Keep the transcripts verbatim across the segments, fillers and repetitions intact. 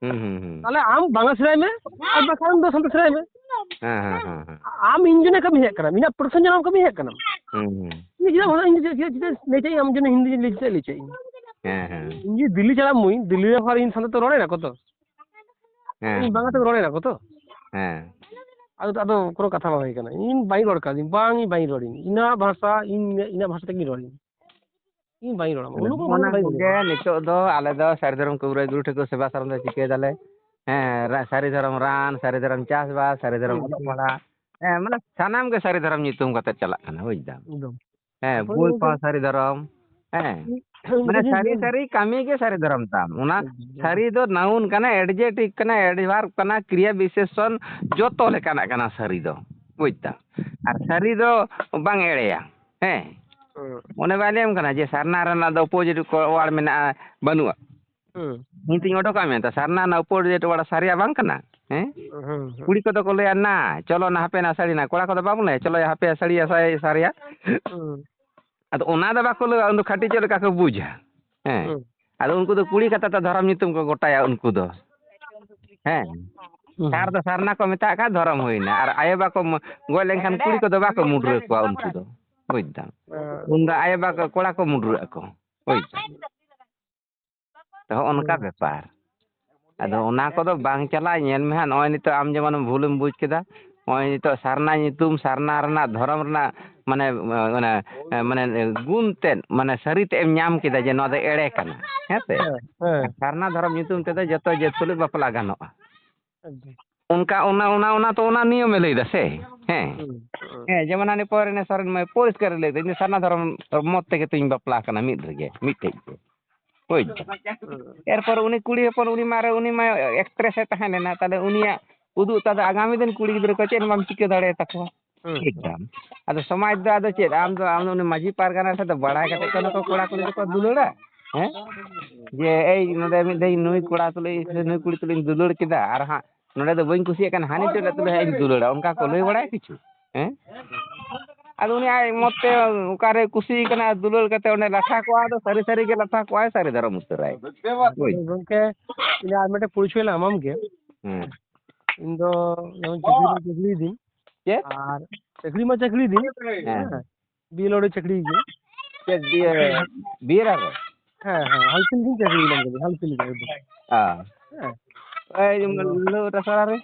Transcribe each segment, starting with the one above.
ᱦᱩᱸ, ᱦᱩᱸ, ᱦᱩᱸ᱾ ᱛᱟᱦᱞᱮ ᱟᱢ ᱵᱟᱝᱞᱟ ᱥᱮᱬᱟᱭ ᱢᱮ, ᱟᱨ ᱵᱟᱠᱷᱟᱱ ᱫᱚ ᱥᱟᱱᱛᱟᱲ ᱥᱮᱬᱟᱭ ᱢᱮ᱾ ᱦᱮᱸ, ᱦᱮᱸ, ᱦᱮᱸ, ᱦᱮᱸ᱾ ᱟᱢ ᱤᱧ ᱡᱚᱱᱮ ᱠᱟᱹᱢᱤ ᱦᱮᱡ ᱠᱟᱱᱟᱢ, ᱤᱧᱟᱹᱜ ᱯᱨᱚᱛᱷᱚᱢ ᱡᱟᱱᱟᱢ ᱠᱟᱹᱢᱤ ᱦᱮᱡ ᱠᱟᱱᱟᱢ᱾ ᱦᱩᱸ, ᱦᱩᱸ᱾ ᱤᱧ ᱪᱮᱫᱟᱜ ᱚᱱᱟ, ᱤᱧ ᱪᱮᱫᱟᱜ, ᱪᱮᱫᱟᱜ ᱞᱟᱹᱭ ᱦᱚᱪᱚᱭ ᱟᱢ ᱡᱚᱱᱮ ᱦᱤᱱᱫᱤ ᱞᱟᱹᱭ ᱪᱮᱫᱟᱜ ᱞᱟᱹᱭ ᱦᱚᱪᱚᱭ ᱤᱧ? ᱦᱮᱸ, ᱦᱮᱸ᱾ ᱤᱧ ᱡᱩᱫᱤ ᱫᱤᱞᱞᱤ ᱪᱟᱞᱟᱜ ᱢᱩᱭ, ᱫᱤᱞᱞᱤ ᱨᱮ ᱦᱚᱲ ᱤᱧ ᱥᱟᱱᱛᱟᱲ ᱛᱮ ᱨᱚᱲ ᱮᱱᱟ ᱠᱚ ᱛᱚ? ᱦᱮᱸ᱾ ᱤᱧ ᱵᱟᱝᱞᱟ ᱛᱮ ᱨᱚᱲ ᱮᱱᱟ ᱠᱚ ᱛᱚ? ᱦᱮᱸ᱾ ᱟᱫᱚ, ᱟᱫᱚ ᱠᱳᱱᱳ ᱠᱟᱛᱷᱟ ᱵᱟᱝ ᱦᱩᱭ ᱠᱟᱱᱟ᱾ ᱤᱧ ᱵᱟᱹᱧ ᱨᱚᱲ ᱠᱟᱫᱤᱧ, ᱵᱟᱝ, ᱤᱧ ᱵᱟᱹᱧ ᱨᱚᱲᱤᱧ᱾ ᱤᱧᱟᱹᱜ ᱵᱷᱟᱥᱟ, ᱤᱧ, ᱤᱧᱟᱹᱜ ᱵᱷᱟᱥᱟ ᱛᱮᱜᱤᱧ ᱨᱚᱲᱤᱧ᱾ ᱤᱧ ᱵᱟᱹᱧ ᱨᱚᱲᱟ᱾ ᱩᱱᱠᱩ ᱵᱟᱝ ᱚᱱᱟ ᱵᱟᱹᱧ ᱠᱚᱜᱮ ᱨᱚᱲᱟ᱾ ᱱᱤᱛᱚᱜ ᱫᱚ ᱟᱞᱮ ᱫᱚ ᱥᱟᱹᱨᱤ ᱫᱷᱚᱨᱚᱢ ᱠᱚᱵᱤᱨᱟᱡᱽ ᱜᱩᱨᱩ ᱴᱷᱟᱹᱠᱩᱨ ᱥᱮᱵᱟ ᱥᱟᱨᱚᱢ ᱫᱚ ᱪᱤᱠᱟᱹᱭ ᱫᱟᱞᱮ? ᱦᱮᱸ, ᱨᱟ-, ᱥᱟᱹᱨᱤ ᱫᱷᱚᱨᱚᱢ ᱨᱟᱱ, ᱥᱟᱹᱨᱤ ᱫᱷᱚᱨᱚᱢ ᱪᱟᱥᱵᱟᱥ, ᱥᱟᱹᱨᱤ ᱫᱷᱚᱨᱚᱢ ᱦᱩᱸ, ᱚᱞᱚᱜ ᱦᱩᱸ᱾ ᱯᱟᱲᱦᱟᱜ᱾ ᱦᱮᱸ, ᱢᱟᱱᱮ ᱥᱟᱱᱟᱢ ᱜᱮ ᱥᱟᱹᱨᱤ ᱫᱷᱚᱨᱚᱢ ᱧᱩᱛᱩᱢ ᱠᱟᱛᱮ ᱪᱟᱞᱟᱜ ᱠᱟᱱᱟ, ᱵᱩᱡᱽ ᱫᱟᱢ᱾ ᱮᱠᱫᱚᱢ᱾ ᱦᱮᱸ, ᱦᱳᱭ ᱵᱳᱭ ᱜᱚᱝᱠᱮ᱾ ᱠᱚᱦᱚᱸ ᱥᱟᱹᱨᱤ ᱫᱷᱚᱨᱚᱢ᱾ ᱦᱮᱸ᱾ ᱦᱩᱸ, ᱢᱟᱱᱮ ᱜᱚᱝᱠᱮ, ᱥᱟᱹᱨᱤ, ᱦᱩᱸ᱾ ᱥᱟᱹᱨᱤ ᱠᱟᱹᱢᱤ ᱜᱮ ᱥᱟᱹᱨᱤ ᱫᱷᱚᱨᱚᱢ ᱛᱟᱢ᱾ ᱚᱱᱟ ᱮᱠᱫᱚᱢ, ᱮᱠᱫᱚᱢ᱾ ᱥᱟᱹᱨᱤ ᱫᱚ noun ᱠᱟᱱᱟ, adjective ᱠᱟᱱᱟ, adverb ᱠᱟᱱᱟ, ᱠᱨᱤᱭᱟ ᱵᱤᱥᱮᱥᱚᱱ, ᱡᱚᱛᱚ ᱞᱮᱠᱟᱱᱟᱜ ᱠᱟᱱᱟ ᱥᱟᱹᱨᱤ ᱫᱚ, ᱵᱩᱡᱽ ᱫᱟᱢ᱾ ᱟᱨ ᱥᱟᱹᱨᱤ ᱫᱚ ᱵᱟᱝ ᱮᱲᱮᱭᱟ᱾ ᱦᱮᱸ᱾ ᱦᱩᱸ᱾ ᱚᱱᱮ ᱵᱟᱭ ᱞᱟᱹᱭᱟᱢ ᱠᱟᱱᱟ ᱡᱮ ᱥᱟᱨᱱᱟ ᱨᱮᱱᱟᱜ ᱫᱚ opposite ᱠᱚ word ᱢᱮᱱᱟᱜᱼᱟ, ᱵᱟᱹᱱᱩᱜᱼᱟ᱾ ᱦᱩᱸ᱾ ᱤᱧ ᱛᱤᱧ ᱚᱰᱚᱠᱟ ᱢᱮᱱᱛᱮ, ᱥᱟᱨᱱᱟ ᱨᱮᱱᱟᱜ opposite word ᱥᱟᱨᱭᱟ ᱵᱟᱝ ᱠᱟᱱᱟ? ᱦᱮᱸ? ᱦᱩᱸ, ᱦᱩᱸ᱾ ᱠᱩᱲᱤ ᱠᱚᱫᱚ ᱠᱚ ᱞᱟᱹᱭᱟ, "ᱱᱟ, ᱪᱚᱞᱚ ᱱᱟ, ᱦᱟᱯᱮ ᱱᱟ ᱥᱟᱹᱲᱤ ᱱᱟ", ᱠᱚᱲᱟ ᱠᱚᱫᱚ ᱵᱟᱵᱚᱱ ᱞᱟᱹᱭᱟ, "ᱪᱚᱞᱚ ᱭᱟ, ᱦᱟᱯᱮ ᱥᱟᱹᱲᱤ ᱭᱟ, ᱥᱟᱭ-, ᱥᱟᱨᱭᱟ"? ᱦᱩᱸ᱾ ᱟᱫᱚ ᱚᱱᱟ ᱫᱚ ᱵᱟᱠᱚ ᱞᱟᱹᱭᱟ, ᱩᱱᱫᱚ ᱠᱷᱟᱹᱴᱤ ᱪᱮᱫ ᱞᱮᱠᱟ ᱠᱚ ᱵᱩᱡᱟ? ᱦᱮᱸ᱾ ᱦᱩᱸ᱾ ᱟᱫᱚ ᱩᱱᱠᱩ ᱫᱚ ᱠᱩᱲᱤ ᱠᱟᱛᱷᱟ ᱛᱮ ᱫᱷᱚᱨᱚᱢ ᱧᱩᱛᱩᱢ ᱠᱚ ᱜᱚᱴᱟᱭᱟ ᱩᱱᱠᱩ ᱫᱚ᱾ ᱦᱮᱸ᱾ ᱦᱩᱸ᱾ ᱥᱟᱨ ᱫᱚ ᱥᱟᱨᱱᱟ ᱠᱚ ᱢᱮᱛᱟᱜ ᱠᱷᱟᱱ ᱫᱷᱚᱨᱚᱢ ᱦᱩᱭᱱᱟ, ᱟᱨ ᱟᱭᱳ ᱵᱟᱵᱟ ᱠᱚ ᱢ-, ᱜᱚᱡ ᱞᱮᱱᱠᱷᱟᱱ ᱠᱩᱲᱤ ᱠᱚᱫᱚ ᱵᱟᱠᱚ ᱢᱩᱰᱨᱟᱹ ᱠᱚᱣᱟ ᱩᱱᱠᱩ ᱫᱚ, ᱵᱩᱡᱽ ᱫᱟᱢ᱾ ᱦᱮᱸ᱾ ᱩᱱᱫᱚ ᱟᱭᱳ ᱵᱟᱵᱟ ᱠᱚ, ᱠᱚᱲᱟ ᱠᱚ ᱢᱩᱰᱨᱟᱹᱜ ᱟᱠᱚ, ᱵᱩᱡᱽ ᱫᱟᱢ᱾ ᱛᱚ, ᱦᱚᱸᱜᱼᱚ ᱱᱚᱝᱠᱟ ᱦᱩᱸ᱾ ᱵᱮᱯᱟᱨ᱾ ᱟᱫᱚ ᱚᱱᱟ ᱠᱚᱫᱚ ᱵᱟᱝ ᱪᱟᱞᱟᱜᱼᱟ, ᱧᱮᱞ ᱢᱮ ᱦᱟᱸᱜ, ᱱᱚᱜᱼᱚᱭ ᱱᱤᱛᱚᱜ ᱟᱢ ᱡᱮᱢᱚᱱᱮᱢ ᱵᱷᱩᱞᱮᱢ ᱵᱩᱡᱽ ᱠᱮᱫᱟ, ᱱᱚᱜᱼᱚᱭ ᱱᱤᱛᱚᱜ ᱥᱟᱨᱱᱟ ᱧᱩᱛᱩᱢ, ᱥᱟᱨᱱᱟ ᱨᱮᱱᱟᱜ ᱫᱷᱚᱨᱚᱢ ᱨᱮᱱᱟᱜ ᱢᱟᱱᱮ, ᱚᱱᱟ, ᱢᱟᱱᱮ ᱜᱩᱱ ᱛᱮᱫ, ᱢᱟᱱᱮ ᱥᱟᱹᱨᱤ ᱛᱮᱫ ᱮᱢ ᱧᱟᱢ ᱠᱮᱫᱟ ᱡᱮ ᱱᱚᱣᱟ ᱫᱚ ᱮᱲᱮ ᱠᱟᱱᱟ, ᱦᱮᱸ ᱥᱮ? ᱦᱮᱸ, ᱦᱮᱸ᱾ ᱥᱟᱨᱱᱟ ᱫᱷᱚᱨᱚᱢ ᱧᱩᱛᱩᱢ ᱛᱮᱫᱚ ᱡᱚᱛᱚ ᱡᱟᱹᱛ ᱛᱩᱞᱩᱡ ᱵᱟᱯᱞᱟ ᱜᱟᱱᱚᱜᱼᱟ᱾ ᱮᱠᱫᱚᱢ᱾ ᱚᱱᱠᱟ, ᱚᱱᱟ, ᱚᱱᱟ, ᱚᱱᱟ ᱛᱚ ᱚᱱᱟ ᱱᱤᱭᱚᱢᱮ ᱞᱟᱹᱭ ᱫᱟ ᱥᱮ? ᱦᱮᱸ᱾ ᱦᱩᱸ, ᱦᱩᱸ᱾ ᱦᱮᱸ, ᱡᱮᱢᱚᱱ ᱦᱟᱱᱮ ᱯᱚᱨᱮ ᱨᱮᱱ ᱥᱚᱨᱮᱱ ᱢᱟᱹᱭ ᱯᱚᱨᱤᱥᱠᱟᱨᱮ ᱞᱟᱹᱭ ᱫᱟ, "ᱤᱧ ᱫᱚ ᱥᱟᱨᱱᱟ ᱫᱷᱚᱨᱚᱢ ᱢᱚᱛ ᱛᱮᱜᱮ ᱛᱚᱧ ᱵᱟᱯᱞᱟ ᱠᱟᱱᱟ ᱢᱤᱫ ᱨᱮᱜᱮ, ᱢᱤᱫᱴᱷᱮᱡ ᱜᱮ᱾" ᱵᱩᱡᱽ ᱫᱟᱢ? ᱦᱩᱸ᱾ ᱮᱨᱯᱚᱨ ᱩᱱᱤ ᱠᱩᱲᱤ ᱦᱚᱯᱚᱱ, ᱩᱱᱤ ᱢᱟ ᱨᱮ, ᱩᱱᱤ ᱢᱟ actress ᱮ ᱛᱟᱦᱮᱸ ᱞᱮᱱᱟ, ᱛᱟᱦᱞᱮ ᱩᱱᱤᱭᱟᱜ ᱩᱫᱩᱜ ᱛᱟᱫᱚ ᱟᱜᱟᱢᱤ ᱫᱤᱱ ᱠᱩᱲᱤ ᱜᱤᱫᱽᱨᱟᱹ ᱠᱚ ᱪᱮᱫ ᱦᱚᱸ ᱵᱟᱢ ᱪᱤᱠᱟᱹ ᱫᱟᱲᱮᱭᱟᱛᱟ ᱠᱚᱣᱟ᱾ ᱦᱩᱸ᱾ ᱴᱷᱤᱠ ᱫᱟᱢ᱾ ᱟᱫᱚ ᱥᱚᱢᱟᱡᱽ ᱫᱚ ᱟᱫᱚ ᱪᱮᱫ? ᱟᱢ ᱫᱚ, ᱟᱢ ᱫᱚ ᱩᱱᱤ ᱢᱟᱹᱡᱷᱤ ᱯᱟᱨᱜᱟᱱᱟ ᱴᱷᱮᱱ ᱫᱚ ᱵᱟᱲᱟᱭ ᱠᱟᱛᱮ ᱠᱚ ᱱᱩᱠᱩ ᱠᱚᱲᱟ ᱠᱩᱲᱤ ᱫᱚᱠᱚ ᱫᱩᱞᱟᱹᱲᱟ? ᱦᱮᱸ? ᱡᱮ, "ᱮᱭ, ᱱᱚᱰᱮ ᱢᱤᱫ ᱫᱷᱟᱣ ᱱᱩᱭ ᱠᱚᱲᱟ ᱛᱩᱞᱩᱡ ᱥᱮ ᱱᱩᱭ ᱠᱩᱲᱤ ᱛᱩᱞᱩᱡ ᱤᱧ ᱫᱩᱞᱟᱹᱲ ᱠᱮᱫᱟ, ᱟᱨ ᱦᱟᱸᱜ ᱱᱚᱰᱮ ᱫᱚ ᱵᱟᱹᱧ ᱠᱩᱥᱤᱭᱟᱜ ᱠᱟᱱᱟ, ᱦᱟᱹᱱᱤ ᱴᱟᱜ ᱛᱩᱞᱩᱡ ᱦᱟᱸᱜ ᱤᱧ ᱫᱩᱞᱟᱹᱲᱟ", ᱚᱱᱠᱟ ᱠᱚ ᱞᱟᱹᱭ ᱵᱟᱲᱟᱭᱟ ᱠᱤᱪᱷᱩ? ᱦᱮᱸ? ᱟᱫᱚ ᱩᱱᱤ ᱟᱡ ᱢᱚᱛ ᱛᱮ ᱚᱠᱟᱨᱮ ᱠᱩᱥᱤ ᱠᱟᱱᱟ, ᱫᱩᱞᱟᱹᱲ ᱠᱟᱛᱮ ᱚᱸᱰᱮ ᱞᱟᱴᱷᱟ ᱠᱚᱜᱼᱟ, ᱟᱫᱚ ᱥᱟᱹᱨᱤ ᱥᱟᱹᱨᱤ ᱜᱮ ᱞᱟᱴᱷᱟ ᱠᱚᱜᱼᱟᱭ, ᱥᱟᱹᱨᱤ ᱫᱷᱚᱨᱚᱢ ᱩᱛᱟᱹᱨᱟᱭ᱾ ᱦᱳᱭ᱾ ᱜᱚᱝᱠᱮ, ᱤᱧ ᱟᱨ ᱢᱤᱫᱴᱮᱱ ᱯᱚᱨᱤᱪᱚᱭ ᱞᱟᱝ ᱮᱢᱟᱢ ᱜᱮ᱾ ᱦᱮᱸ᱾ ᱤᱧ ᱫᱚ ᱡᱮᱢᱚᱱ ᱪᱟᱹᱠᱨᱤ ᱢᱟ ᱪᱟᱹᱠᱨᱤᱭᱤᱫᱤᱧ᱾ ᱪᱮᱫ? ᱟᱨ ᱪᱟᱹᱠᱨᱤ ᱢᱟ ᱪᱟᱹᱠᱨᱤᱭᱤᱫᱤᱧ᱾ ᱦᱮᱸ᱾ ᱦᱮᱸ᱾ ᱵᱤ ᱮᱞ ᱳ ᱨᱮ ᱪᱟᱹᱠᱨᱤᱭᱤᱫᱤᱧ᱾ ᱪᱮᱫ ᱵᱤ ᱮ, ᱵᱤ ᱮᱞ ᱳ ᱨᱮ? ᱦᱮᱸ, ᱦᱮᱸ, ᱦᱟᱞ ᱯᱷᱤᱞᱰ ᱨᱤᱧ ᱪᱟᱹᱠᱨᱤ ᱠᱟᱱ ᱛᱟᱦᱮᱸᱫ, ᱦᱟᱞ ᱯᱷᱤᱞᱰ ᱨᱮ ᱮᱠᱫᱚᱢ᱾ ᱦᱮᱸ᱾ ᱦᱮᱸ᱾ ᱮᱭ ᱟᱫᱚ ᱞᱟᱹᱣ ᱨᱟᱥᱟᱲᱟ ᱨᱮ?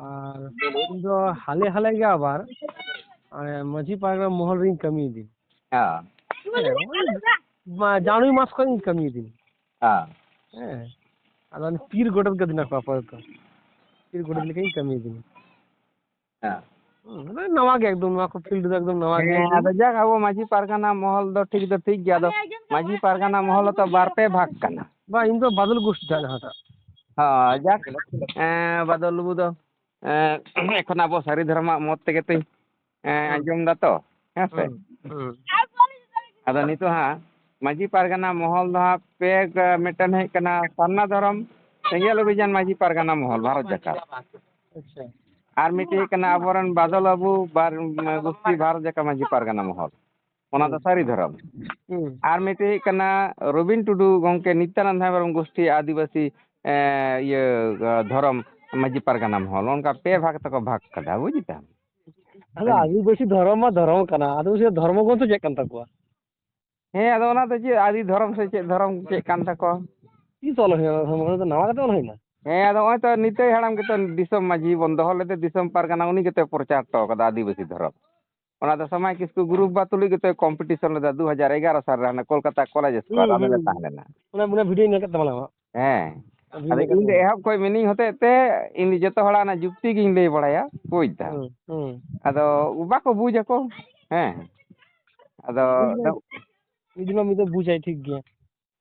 ᱟᱨ ᱤᱧ ᱫᱚ ᱦᱟᱞᱮ ᱦᱟᱞᱮ ᱜᱮ ᱟᱵᱟᱨ, ᱮ, ᱢᱟᱹᱡᱷᱤ ᱯᱟᱨᱜᱟᱱᱟ ᱢᱚᱦᱚᱞ ᱨᱤᱧ ᱠᱟᱹᱢᱤᱭᱮᱫᱤᱧ᱾ ᱦᱮᱸ᱾ ᱦᱮᱸ, ᱳᱭ ᱢᱟ-, ᱡᱟᱱᱩᱣᱟᱨᱤ ᱢᱟᱥ ᱠᱷᱚᱱ ᱤᱧ ᱠᱟᱹᱢᱤᱭᱮᱫᱤᱧ᱾ ᱦᱮᱸ᱾ ᱦᱮᱸ᱾ ᱟᱫᱚ ᱚᱱᱮ ᱯᱤᱨ ᱜᱚᱰᱮᱛ ᱜᱮ ᱫᱤᱱᱟ ᱠᱚ ᱟᱯᱟᱛᱚᱛᱚ᱾ ᱯᱤᱨ ᱜᱚᱰᱮᱛ ᱞᱮᱠᱟᱧ ᱠᱟᱹᱢᱤᱭᱮᱫᱤᱧ᱾ ᱦᱮᱸ᱾ ᱦᱩᱸ, ᱢᱟᱱᱮ ᱱᱟᱣᱟ ᱜᱮ ᱮᱠᱫᱚᱢ, ᱱᱚᱣᱟ ᱠᱚ ᱯᱷᱤᱞᱰ ᱫᱚ ᱮᱠᱫᱚᱢ ᱱᱟᱣᱟ ᱜᱮᱭᱟ ᱦᱮᱸ, ᱮᱠᱫᱚᱢ᱾ ᱟᱫᱚ ᱡᱟᱠ, ᱟᱵᱚ ᱢᱟᱹᱡᱷᱤ ᱯᱟᱨᱜᱟᱱᱟ ᱢᱚᱦᱚᱞ ᱫᱚ ᱴᱷᱤᱠ ᱫᱚ ᱴᱷᱤᱠ ᱜᱮᱭᱟ, ᱟᱫᱚ ᱢᱟᱹᱡᱷᱤ ᱯᱟᱨᱜᱟᱱᱟ ᱢᱚᱦᱚᱞ ᱫᱚ ᱵᱟᱨ ᱯᱮ ᱵᱷᱟᱜᱽ ᱠᱟᱱᱟ᱾ ᱵᱟ, ᱤᱧ ᱫᱚ ᱵᱟᱫᱚᱞ ᱜᱳᱥᱴᱤ ᱴᱟᱜ ᱡᱟᱦᱟᱸᱴᱟᱜ᱾ ᱦᱳᱭ, ᱡᱟᱠ, ᱮᱸ, ᱵᱟᱫᱚᱞ ᱵᱟᱹᱵᱩ ᱫᱚ, ᱮᱸ, ᱮᱠᱷᱚᱱ ᱟᱵᱚ ᱥᱟᱹᱨᱤ ᱫᱷᱚᱨᱚᱢᱟᱜ ᱢᱚᱛ ᱛᱮᱜᱮ ᱛᱚᱧ, ᱮᱸ, ᱦᱩᱸ᱾ ᱟᱸᱡᱚᱢ ᱫᱟ ᱛᱚ, ᱦᱮᱸ ᱥᱮ? ᱦᱩᱸ, ᱦᱩᱸ᱾ ᱟᱫᱚ ᱱᱤᱛᱚᱜ ᱦᱟᱸᱜ ᱢᱟᱹᱡᱷᱤ ᱯᱟᱨᱜᱟᱱᱟ ᱢᱚᱦᱚᱞ ᱫᱚ ᱦᱟᱸᱜ ᱯᱮ, ᱮᱸ, ᱢᱤᱫᱴᱮᱱ ᱦᱩᱭᱩᱜ ᱠᱟᱱᱟ ᱥᱟᱨᱱᱟ ᱫᱷᱚᱨᱚᱢ ᱥᱮᱸᱜᱮᱞ ᱚᱵᱷᱤᱡᱟᱱ ᱢᱟᱹᱡᱷᱤ ᱯᱟᱨᱜᱟᱱᱟ ᱢᱚᱦᱚᱞ, ᱵᱷᱟᱨᱚᱛ ᱡᱟᱠᱟᱛ᱾ ᱟᱪᱪᱷᱟ᱾ ᱟᱨ ᱢᱤᱫᱴᱮᱡ ᱦᱩᱭᱩᱜ ᱠᱟᱱᱟ ᱟᱵᱚᱨᱮᱱ ᱵᱟᱫᱚᱞ ᱵᱟᱹᱵᱩ ᱵᱟᱨ, ᱜᱩᱥᱴᱤ ᱵᱷᱟᱨᱚᱛ ᱡᱟᱠᱟᱛ ᱢᱟᱹᱡᱷᱤ ᱯᱟᱨᱜᱟᱱᱟ ᱢᱚᱦᱚᱞ᱾ ᱚᱱᱟ ᱫᱚ ᱦᱩᱸ᱾ ᱥᱟᱹᱨᱤ ᱫᱷᱚᱨᱚᱢ᱾ ᱦᱩᱸ᱾ ᱟᱨ ᱢᱤᱫᱴᱮᱡ ᱦᱩᱭᱩᱜ ᱠᱟᱱᱟ ᱨᱚᱵᱤᱱ ᱴᱩᱰᱩ ᱜᱚᱢᱠᱮ, ᱱᱤᱛᱭᱟᱱᱟᱱᱫ ᱦᱮᱢᱵᱨᱚᱢ ᱜᱩᱥᱴᱤ ᱟᱹᱫᱤᱵᱟᱹᱥᱤ, ᱮ, ᱤᱭᱟᱹ, ᱫᱷᱚᱨᱚᱢ ᱢᱟᱹᱡᱷᱤ ᱯᱟᱨᱜᱟᱱᱟ ᱢᱚᱦᱚᱞ᱾ ᱚᱱᱠᱟ ᱯᱮ ᱵᱷᱟᱜᱽ ᱛᱮᱠᱚ ᱵᱷᱟᱜᱽ ᱠᱟᱫᱟ, ᱵᱩᱡ ᱫᱟᱢ? ᱟᱫᱚ ᱟᱹᱫᱤᱵᱟᱹᱥᱤ ᱫᱷᱚᱨᱚᱢ ᱢᱟ ᱫᱷᱚᱨᱚᱢ ᱠᱟᱱᱟ, ᱟᱹᱫᱤᱵᱟᱹᱥᱤ ᱫᱷᱚᱨᱢᱚ ᱜᱨᱚᱱᱛᱷᱚ ᱪᱮᱫ ᱠᱟᱱ ᱛᱟᱠᱚᱣᱟ? ᱦᱮᱸ, ᱟᱫᱚ ᱚᱱᱟ ᱫᱚ ᱪᱮᱫ ᱟᱹᱫᱤ ᱫᱷᱚᱨᱚᱢ ᱥᱮ ᱪᱮᱫ ᱫᱷᱚᱨᱚᱢ ᱪᱮᱫ ᱠᱟᱱ ᱛᱟᱠᱚᱣᱟ? ᱛᱤᱥ ᱚᱞ ᱦᱩᱭᱱᱟ ᱚᱱᱟ ᱫᱷᱚᱨᱢᱚ ᱜᱨᱚᱱᱛᱷᱚ? ᱱᱟᱣᱟ ᱠᱟᱛᱮ ᱚᱞ ᱦᱩᱭᱱᱟ? ᱦᱮᱸ, ᱟᱫᱚ ᱱᱚᱜᱼᱚᱭ ᱛᱚ ᱱᱤᱛᱟᱹᱭ ᱦᱟᱲᱟᱢ ᱜᱮᱛᱚ ᱫᱤᱥᱚᱢ ᱢᱟᱹᱡᱷᱤ ᱵᱚᱱ ᱫᱚᱦᱚ ᱞᱮᱫᱮ, ᱫᱤᱥᱚᱢ ᱯᱟᱨᱜᱟᱱᱟ, ᱩᱱᱤ ᱜᱮᱛᱚᱭ ᱯᱨᱚᱪᱟᱨ ᱦᱚᱴᱚ ᱠᱟᱫᱟ ᱟᱹᱫᱤᱵᱟᱹᱥᱤ ᱫᱷᱚᱨᱚᱢ᱾ ᱚᱱᱟ ᱫᱚ ᱥᱟᱢᱟᱭ ᱠᱤᱥᱠᱩ ᱜᱨᱩᱯ ᱵᱟ ᱛᱩᱞᱩᱡ ᱜᱮᱛᱚᱭ ᱠᱚᱢᱯᱤᱴᱤᱥᱚᱱ ᱞᱮᱫᱟ ᱫᱩ ᱦᱟᱡᱟᱨ ᱮᱜᱟᱨᱚ ᱥᱟᱞ ᱨᱮ, ᱦᱟᱱᱮ ᱠᱳᱞᱠᱟᱛᱟ ᱠᱚᱞᱮᱡᱽ ᱥᱠᱚᱣᱟᱰ ᱦᱩᱸ, ᱟᱢᱮ ᱦᱩᱸ, ᱛᱟᱦᱮᱸ ᱦᱩᱸ᱾ ᱞᱮᱱᱟ᱾ ᱚᱱᱟ, ᱚᱱᱟ ᱵᱷᱤᱰᱤᱭᱳᱧ ᱧᱮᱞ ᱠᱮᱫ ᱛᱟᱢᱟ ᱱᱟᱣᱟ᱾ ᱦᱮᱸ᱾ ᱚᱱᱟ ᱟᱫᱚ ᱵᱷᱤᱰᱤᱭᱳᱧ ᱧᱮᱞ ᱠᱮᱫ ᱤᱧ ᱫᱚ ᱛᱟᱢᱟ᱾ ᱮᱦᱚᱵ ᱠᱷᱚᱡ ᱢᱤᱱᱟᱹᱧ ᱦᱚᱛᱮᱡ ᱛᱮ ᱤᱧ ᱫᱚ ᱡᱚᱛᱚ ᱦᱚᱲᱟᱜ ᱚᱱᱟ ᱡᱩᱠᱛᱤ ᱜᱤᱧ ᱞᱟᱹᱭ ᱵᱟᱲᱟᱭᱟ, ᱵᱩᱡᱽ ᱫᱟᱢ᱾ ᱦᱩᱸ, ᱦᱩᱸ᱾ ᱟᱫᱚ ᱵᱟᱠᱚ ᱵᱩᱡᱽ ᱟᱠᱚ᱾ ᱦᱮᱸ᱾ ᱟᱫᱚ ᱢᱤᱫ ᱫᱤᱱ ᱫᱚ ᱢᱤᱫ ᱫᱤᱱ ᱢᱟ ᱢᱤᱫ ᱫᱚ ᱵᱩᱡᱟᱭ ᱴᱷᱤᱠ ᱜᱮᱭᱟ᱾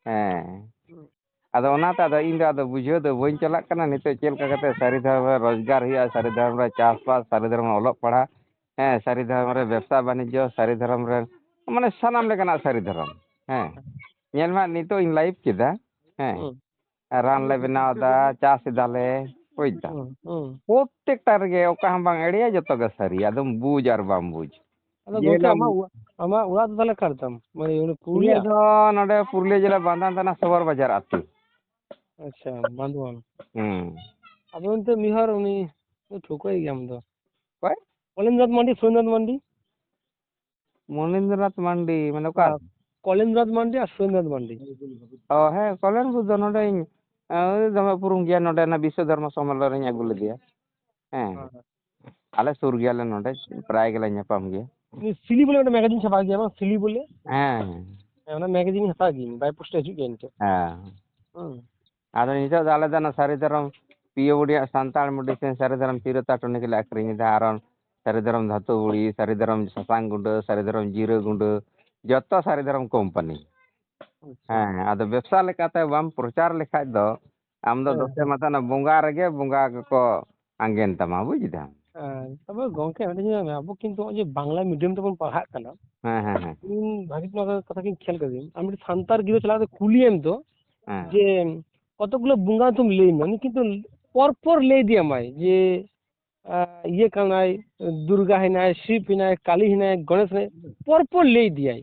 ᱦᱮᱸ᱾ ᱦᱩᱸ᱾ ᱟᱫᱚ ᱚᱱᱟᱛᱮ ᱟᱫᱚ ᱤᱧ ᱫᱚ ᱟᱫᱚ ᱵᱩᱡᱷᱟᱹᱣ ᱫᱚ ᱵᱟᱹᱧ ᱪᱟᱞᱟᱜ ᱠᱟᱱᱟ ᱱᱤᱛᱚᱜ ᱪᱮᱫ ᱞᱮᱠᱟ ᱠᱟᱛᱮ ᱥᱟᱹᱨᱤ ᱫᱷᱚᱨᱚᱢ ᱨᱮ ᱨᱳᱡᱽᱜᱟᱨ ᱦᱩᱭᱩᱜᱼᱟ, ᱥᱟᱹᱨᱤ ᱫᱷᱚᱨᱚᱢ ᱨᱮ ᱪᱟᱥᱵᱟᱥ, ᱥᱟᱹᱨᱤ ᱫᱷᱚᱨᱚᱢ ᱨᱮ ᱚᱞᱚᱜ ᱯᱟᱲᱦᱟᱜ, ᱦᱮᱸ, ᱥᱟᱹᱨᱤ ᱫᱷᱚᱨᱚᱢ ᱨᱮ ᱵᱮᱵᱽᱥᱟ ᱵᱟᱱᱤᱡᱽᱡᱚ, ᱥᱟᱹᱨᱤ ᱫᱷᱚᱨᱚᱢ ᱨᱮ, ᱢᱟᱱᱮ, ᱥᱟᱱᱟᱢ ᱞᱮᱠᱟᱱᱟᱜ ᱥᱟᱹᱨᱤ ᱫᱷᱚᱨᱚᱢ᱾ ᱦᱮᱸ᱾ ᱧᱮᱞ ᱢᱮ ᱦᱟᱸᱜ, ᱱᱤᱛᱚᱜ ᱤᱧ ᱞᱟᱭᱤᱵᱷ ᱠᱮᱫᱟ, ᱦᱮᱸ᱾ ᱦᱩᱸ᱾ ᱨᱟᱱ ᱞᱮ ᱵᱮᱱᱟᱣ ᱮᱫᱟ, ᱪᱟᱥ ᱮᱫᱟᱞᱮ, ᱵᱩᱡᱽ ᱫᱟᱢ᱾ ᱦᱩᱸ, ᱦᱩᱸ᱾ ᱯᱨᱚᱛᱮᱠᱴᱟ ᱨᱮᱜᱮ ᱚᱠᱟ ᱦᱚᱸ ᱵᱟᱝ ᱮᱲᱮᱭᱟ, ᱡᱚᱛᱚ ᱜᱮ ᱥᱟᱹᱨᱤᱭᱟ, ᱟᱫᱚᱢ ᱵᱩᱡᱽ ᱟᱨ ᱵᱟᱢ ᱵᱩᱡᱽ᱾ ᱟᱫᱚ ᱜᱚᱝᱠᱮ, ᱡᱮᱞᱟ ᱟᱢᱟᱜ ᱚᱲᱟᱜ, ᱟᱢᱟᱜ ᱚᱲᱟᱜ ᱫᱚ ᱛᱟᱦᱚᱞᱮ ᱚᱠᱟ ᱨᱮᱛᱟᱢ? ᱢᱟᱱᱮ ᱚᱱᱟ ᱤᱧᱟᱹᱜ ᱯᱩᱨᱩᱞᱤᱭᱟᱹ? ᱫᱚ ᱱᱚᱰᱮ ᱯᱩᱨᱩᱞᱤᱭᱟᱹ ᱡᱮᱞᱟ ᱵᱟᱱᱫᱷᱟᱱ ᱛᱷᱟᱱᱟ ᱥᱚᱵᱚᱨ ᱵᱟᱡᱟᱨ ᱟᱹᱛᱩ᱾ ᱟᱪᱪᱷᱟ, ᱵᱟᱱᱫᱷᱣᱟᱱ᱾ ᱦᱩᱸ᱾ ᱟᱫᱚ ᱮᱱᱛᱮ ᱢᱤᱫ ᱦᱚᱲ ᱩᱱᱤ ᱴᱷᱟᱹᱣᱠᱟᱹᱭ ᱜᱮᱭᱟᱢ ᱫᱚ᱾ ᱚᱠᱚᱭ? ᱠᱚᱞᱮᱱᱫᱨᱚᱱᱟᱛᱷ ᱢᱟᱱᱰᱤ, ᱥᱩᱨᱮᱱᱫᱨᱚᱱᱟᱛᱷ ᱢᱟᱱᱰᱤ᱾ ᱢᱚᱱᱤᱱᱫᱨᱚᱱᱟᱛᱷ ᱢᱟᱱᱰᱤ, ᱢᱟᱱᱮ ᱚᱠᱟ? ᱦᱮᱸ, ᱠᱚᱞᱮᱱᱫᱨᱚᱱᱟᱛᱷ ᱢᱟᱱᱰᱤ ᱟᱨ ᱥᱩᱨᱮᱱᱫᱨᱚᱱᱟᱛᱷ ᱢᱟᱱᱰᱤ᱾ ᱚ, ᱦᱮᱸ, ᱠᱚᱞᱮᱱ ᱵᱩ ᱫᱚ ᱱᱚᱰᱮᱧ, ᱮ, ᱩᱱᱤ ᱫᱚᱢᱮ ᱩᱯᱨᱩᱢ ᱜᱮᱭᱟ, ᱱᱚᱰᱮ ᱚᱱᱟ ᱵᱤᱥᱥᱚ ᱫᱷᱚᱨᱢᱚ ᱥᱚᱢᱢᱮᱞᱚᱱ ᱨᱤᱧ ᱟᱹᱜᱩ ᱞᱮᱫᱮᱭᱟ᱾ ᱦᱮᱸ᱾ ᱦᱮᱸ᱾ ᱟᱞᱮ ᱥᱩᱨ ᱜᱮᱭᱟᱞᱮ ᱱᱚᱰᱮ, ᱯᱨᱟᱭ ᱜᱮᱞᱮ ᱧᱟᱯᱟᱢ ᱜᱮᱭᱟ᱾ ᱩᱱᱤ ᱥᱤᱞᱤ ᱵᱚᱞᱮ ᱢᱤᱫᱴᱮᱱ ᱢᱮᱜᱟᱡᱤᱱ ᱪᱷᱟᱯᱟ ᱜᱮᱭᱟ ᱵᱟᱝ? ᱥᱤᱞᱤ ᱵᱚᱞᱮ? ᱦᱮᱸ, ᱦᱮᱸ᱾ ᱦᱮᱸ, ᱚᱱᱟ ᱢᱮᱜᱟᱡᱤᱱ ᱦᱟᱛᱟᱣ ᱜᱤᱭᱟᱹᱧ, by post ᱮ ᱦᱤᱡᱩᱜ ᱜᱮᱭᱟ ᱱᱤᱛᱚᱜ᱾ ᱦᱮᱸ᱾ ᱦᱩᱸ᱾ ᱟᱫᱚ ᱱᱤᱛᱚᱜ ᱫᱚ ᱟᱞᱮ ᱫᱚ ᱚᱱᱟ ᱥᱟᱹᱨᱤ ᱫᱷᱚᱨᱚᱢ ᱯᱤᱭᱳ ᱵᱩᱰᱤᱭᱟᱜ ᱥᱟᱱᱛᱟᱲ ᱢᱮᱰᱤᱥᱤᱱ, ᱥᱟᱹᱨᱤ ᱫᱷᱚᱨᱚᱢ ᱪᱤᱨᱟᱹᱛᱟ ᱴᱚᱱᱤᱠ ᱞᱮ ᱟᱠᱷᱨᱤᱧ ᱮᱫᱟ, ᱟᱨ ᱥᱟᱹᱨᱤ ᱫᱷᱚᱨᱚᱢ ᱫᱷᱟᱹᱛᱩ ᱵᱩᱲᱤ, ᱥᱟᱹᱨᱤ ᱫᱷᱚᱨᱚᱢ ᱥᱟᱥᱟᱝ ᱜᱩᱸᱰᱟᱹ, ᱥᱟᱹᱨᱤ ᱫᱷᱚᱨᱚᱢ ᱡᱤᱨᱟᱹ ᱜᱩᱸᱰᱟᱹ, ᱡᱚᱛᱚ ᱥᱟᱹᱨᱤ ᱫᱷᱚᱨᱚᱢ ᱠᱳᱢᱯᱟᱱᱤ᱾ ᱟᱪᱪᱷᱟ᱾ ᱦᱮᱸ, ᱟᱫᱚ ᱵᱮᱵᱽᱥᱟ ᱞᱮᱠᱟᱛᱮ ᱵᱟᱢ ᱯᱨᱚᱪᱟᱨ ᱞᱮᱠᱷᱟᱡ ᱫᱚ ᱟᱢ ᱫᱚ ᱦᱮᱸ, ᱫᱚᱥᱮ ᱦᱮᱸ᱾ ᱢᱟᱛᱚ ᱚᱱᱟ ᱵᱚᱸᱜᱟ ᱨᱮᱜᱮ ᱵᱚᱸᱜᱟ ᱜᱮᱠᱚ ᱟᱸᱜᱮᱱ ᱛᱟᱢᱟ, ᱵᱩᱡ ᱫᱟᱢ? ᱦᱮᱸ, ᱛᱚᱵᱮ ᱜᱚᱝᱠᱮ, ᱢᱤᱫᱴᱮᱱ ᱡᱤᱱᱤᱥ ᱧᱮᱞ ᱢᱮ, ᱟᱵᱚ ᱠᱤᱱᱛᱩ ᱱᱚᱜᱼᱚᱭ ᱡᱮ ᱵᱟᱝᱞᱟ medium ᱛᱮᱵᱚᱱ ᱯᱟᱲᱦᱟᱜ ᱠᱟᱱᱟ, ᱦᱮᱸ, ᱦᱮᱸ, ᱦᱮᱸ᱾ ᱤᱧ ᱵᱷᱟᱜᱮ ᱱᱚᱣᱟ ᱠᱟᱛᱷᱟ ᱜᱤᱧ ᱠᱷᱮᱭᱟᱞ ᱠᱟᱫᱟᱹᱧ, ᱟᱢ ᱢᱤᱫᱴᱮᱱ ᱥᱟᱱᱛᱟᱲ ᱜᱤᱫᱽᱨᱟᱹ ᱪᱟᱞᱟᱣ ᱠᱟᱛᱮ ᱠᱩᱞᱤᱭᱮᱢ ᱛᱚ, ᱦᱮᱸ᱾ ᱡᱮ ᱠᱚᱛᱚᱠ ᱜᱩᱞᱳ ᱵᱚᱸᱜᱟ ᱧᱩᱛᱩᱢ ᱞᱟᱹᱭ ᱢᱮ, ᱩᱱᱤ ᱠᱤᱱᱛᱩ ᱯᱚᱨ ᱯᱚᱨ ᱞᱟᱹᱭ ᱤᱫᱤᱭᱟᱢᱟᱭ ᱡᱮ, ᱟ, ᱤᱭᱟᱹ ᱠᱟᱱᱟᱭ, ᱫᱩᱨᱜᱟ ᱦᱮᱱᱟᱭ, ᱥᱤᱵ ᱦᱮᱱᱟᱭ, ᱠᱟᱞᱤ ᱦᱮᱱᱟᱭ, ᱜᱚᱬᱮᱥ ᱦᱮᱱᱟᱭ, ᱯᱚᱨ ᱯᱚᱨ ᱞᱟᱹᱭ ᱤᱫᱤᱭᱟᱭ᱾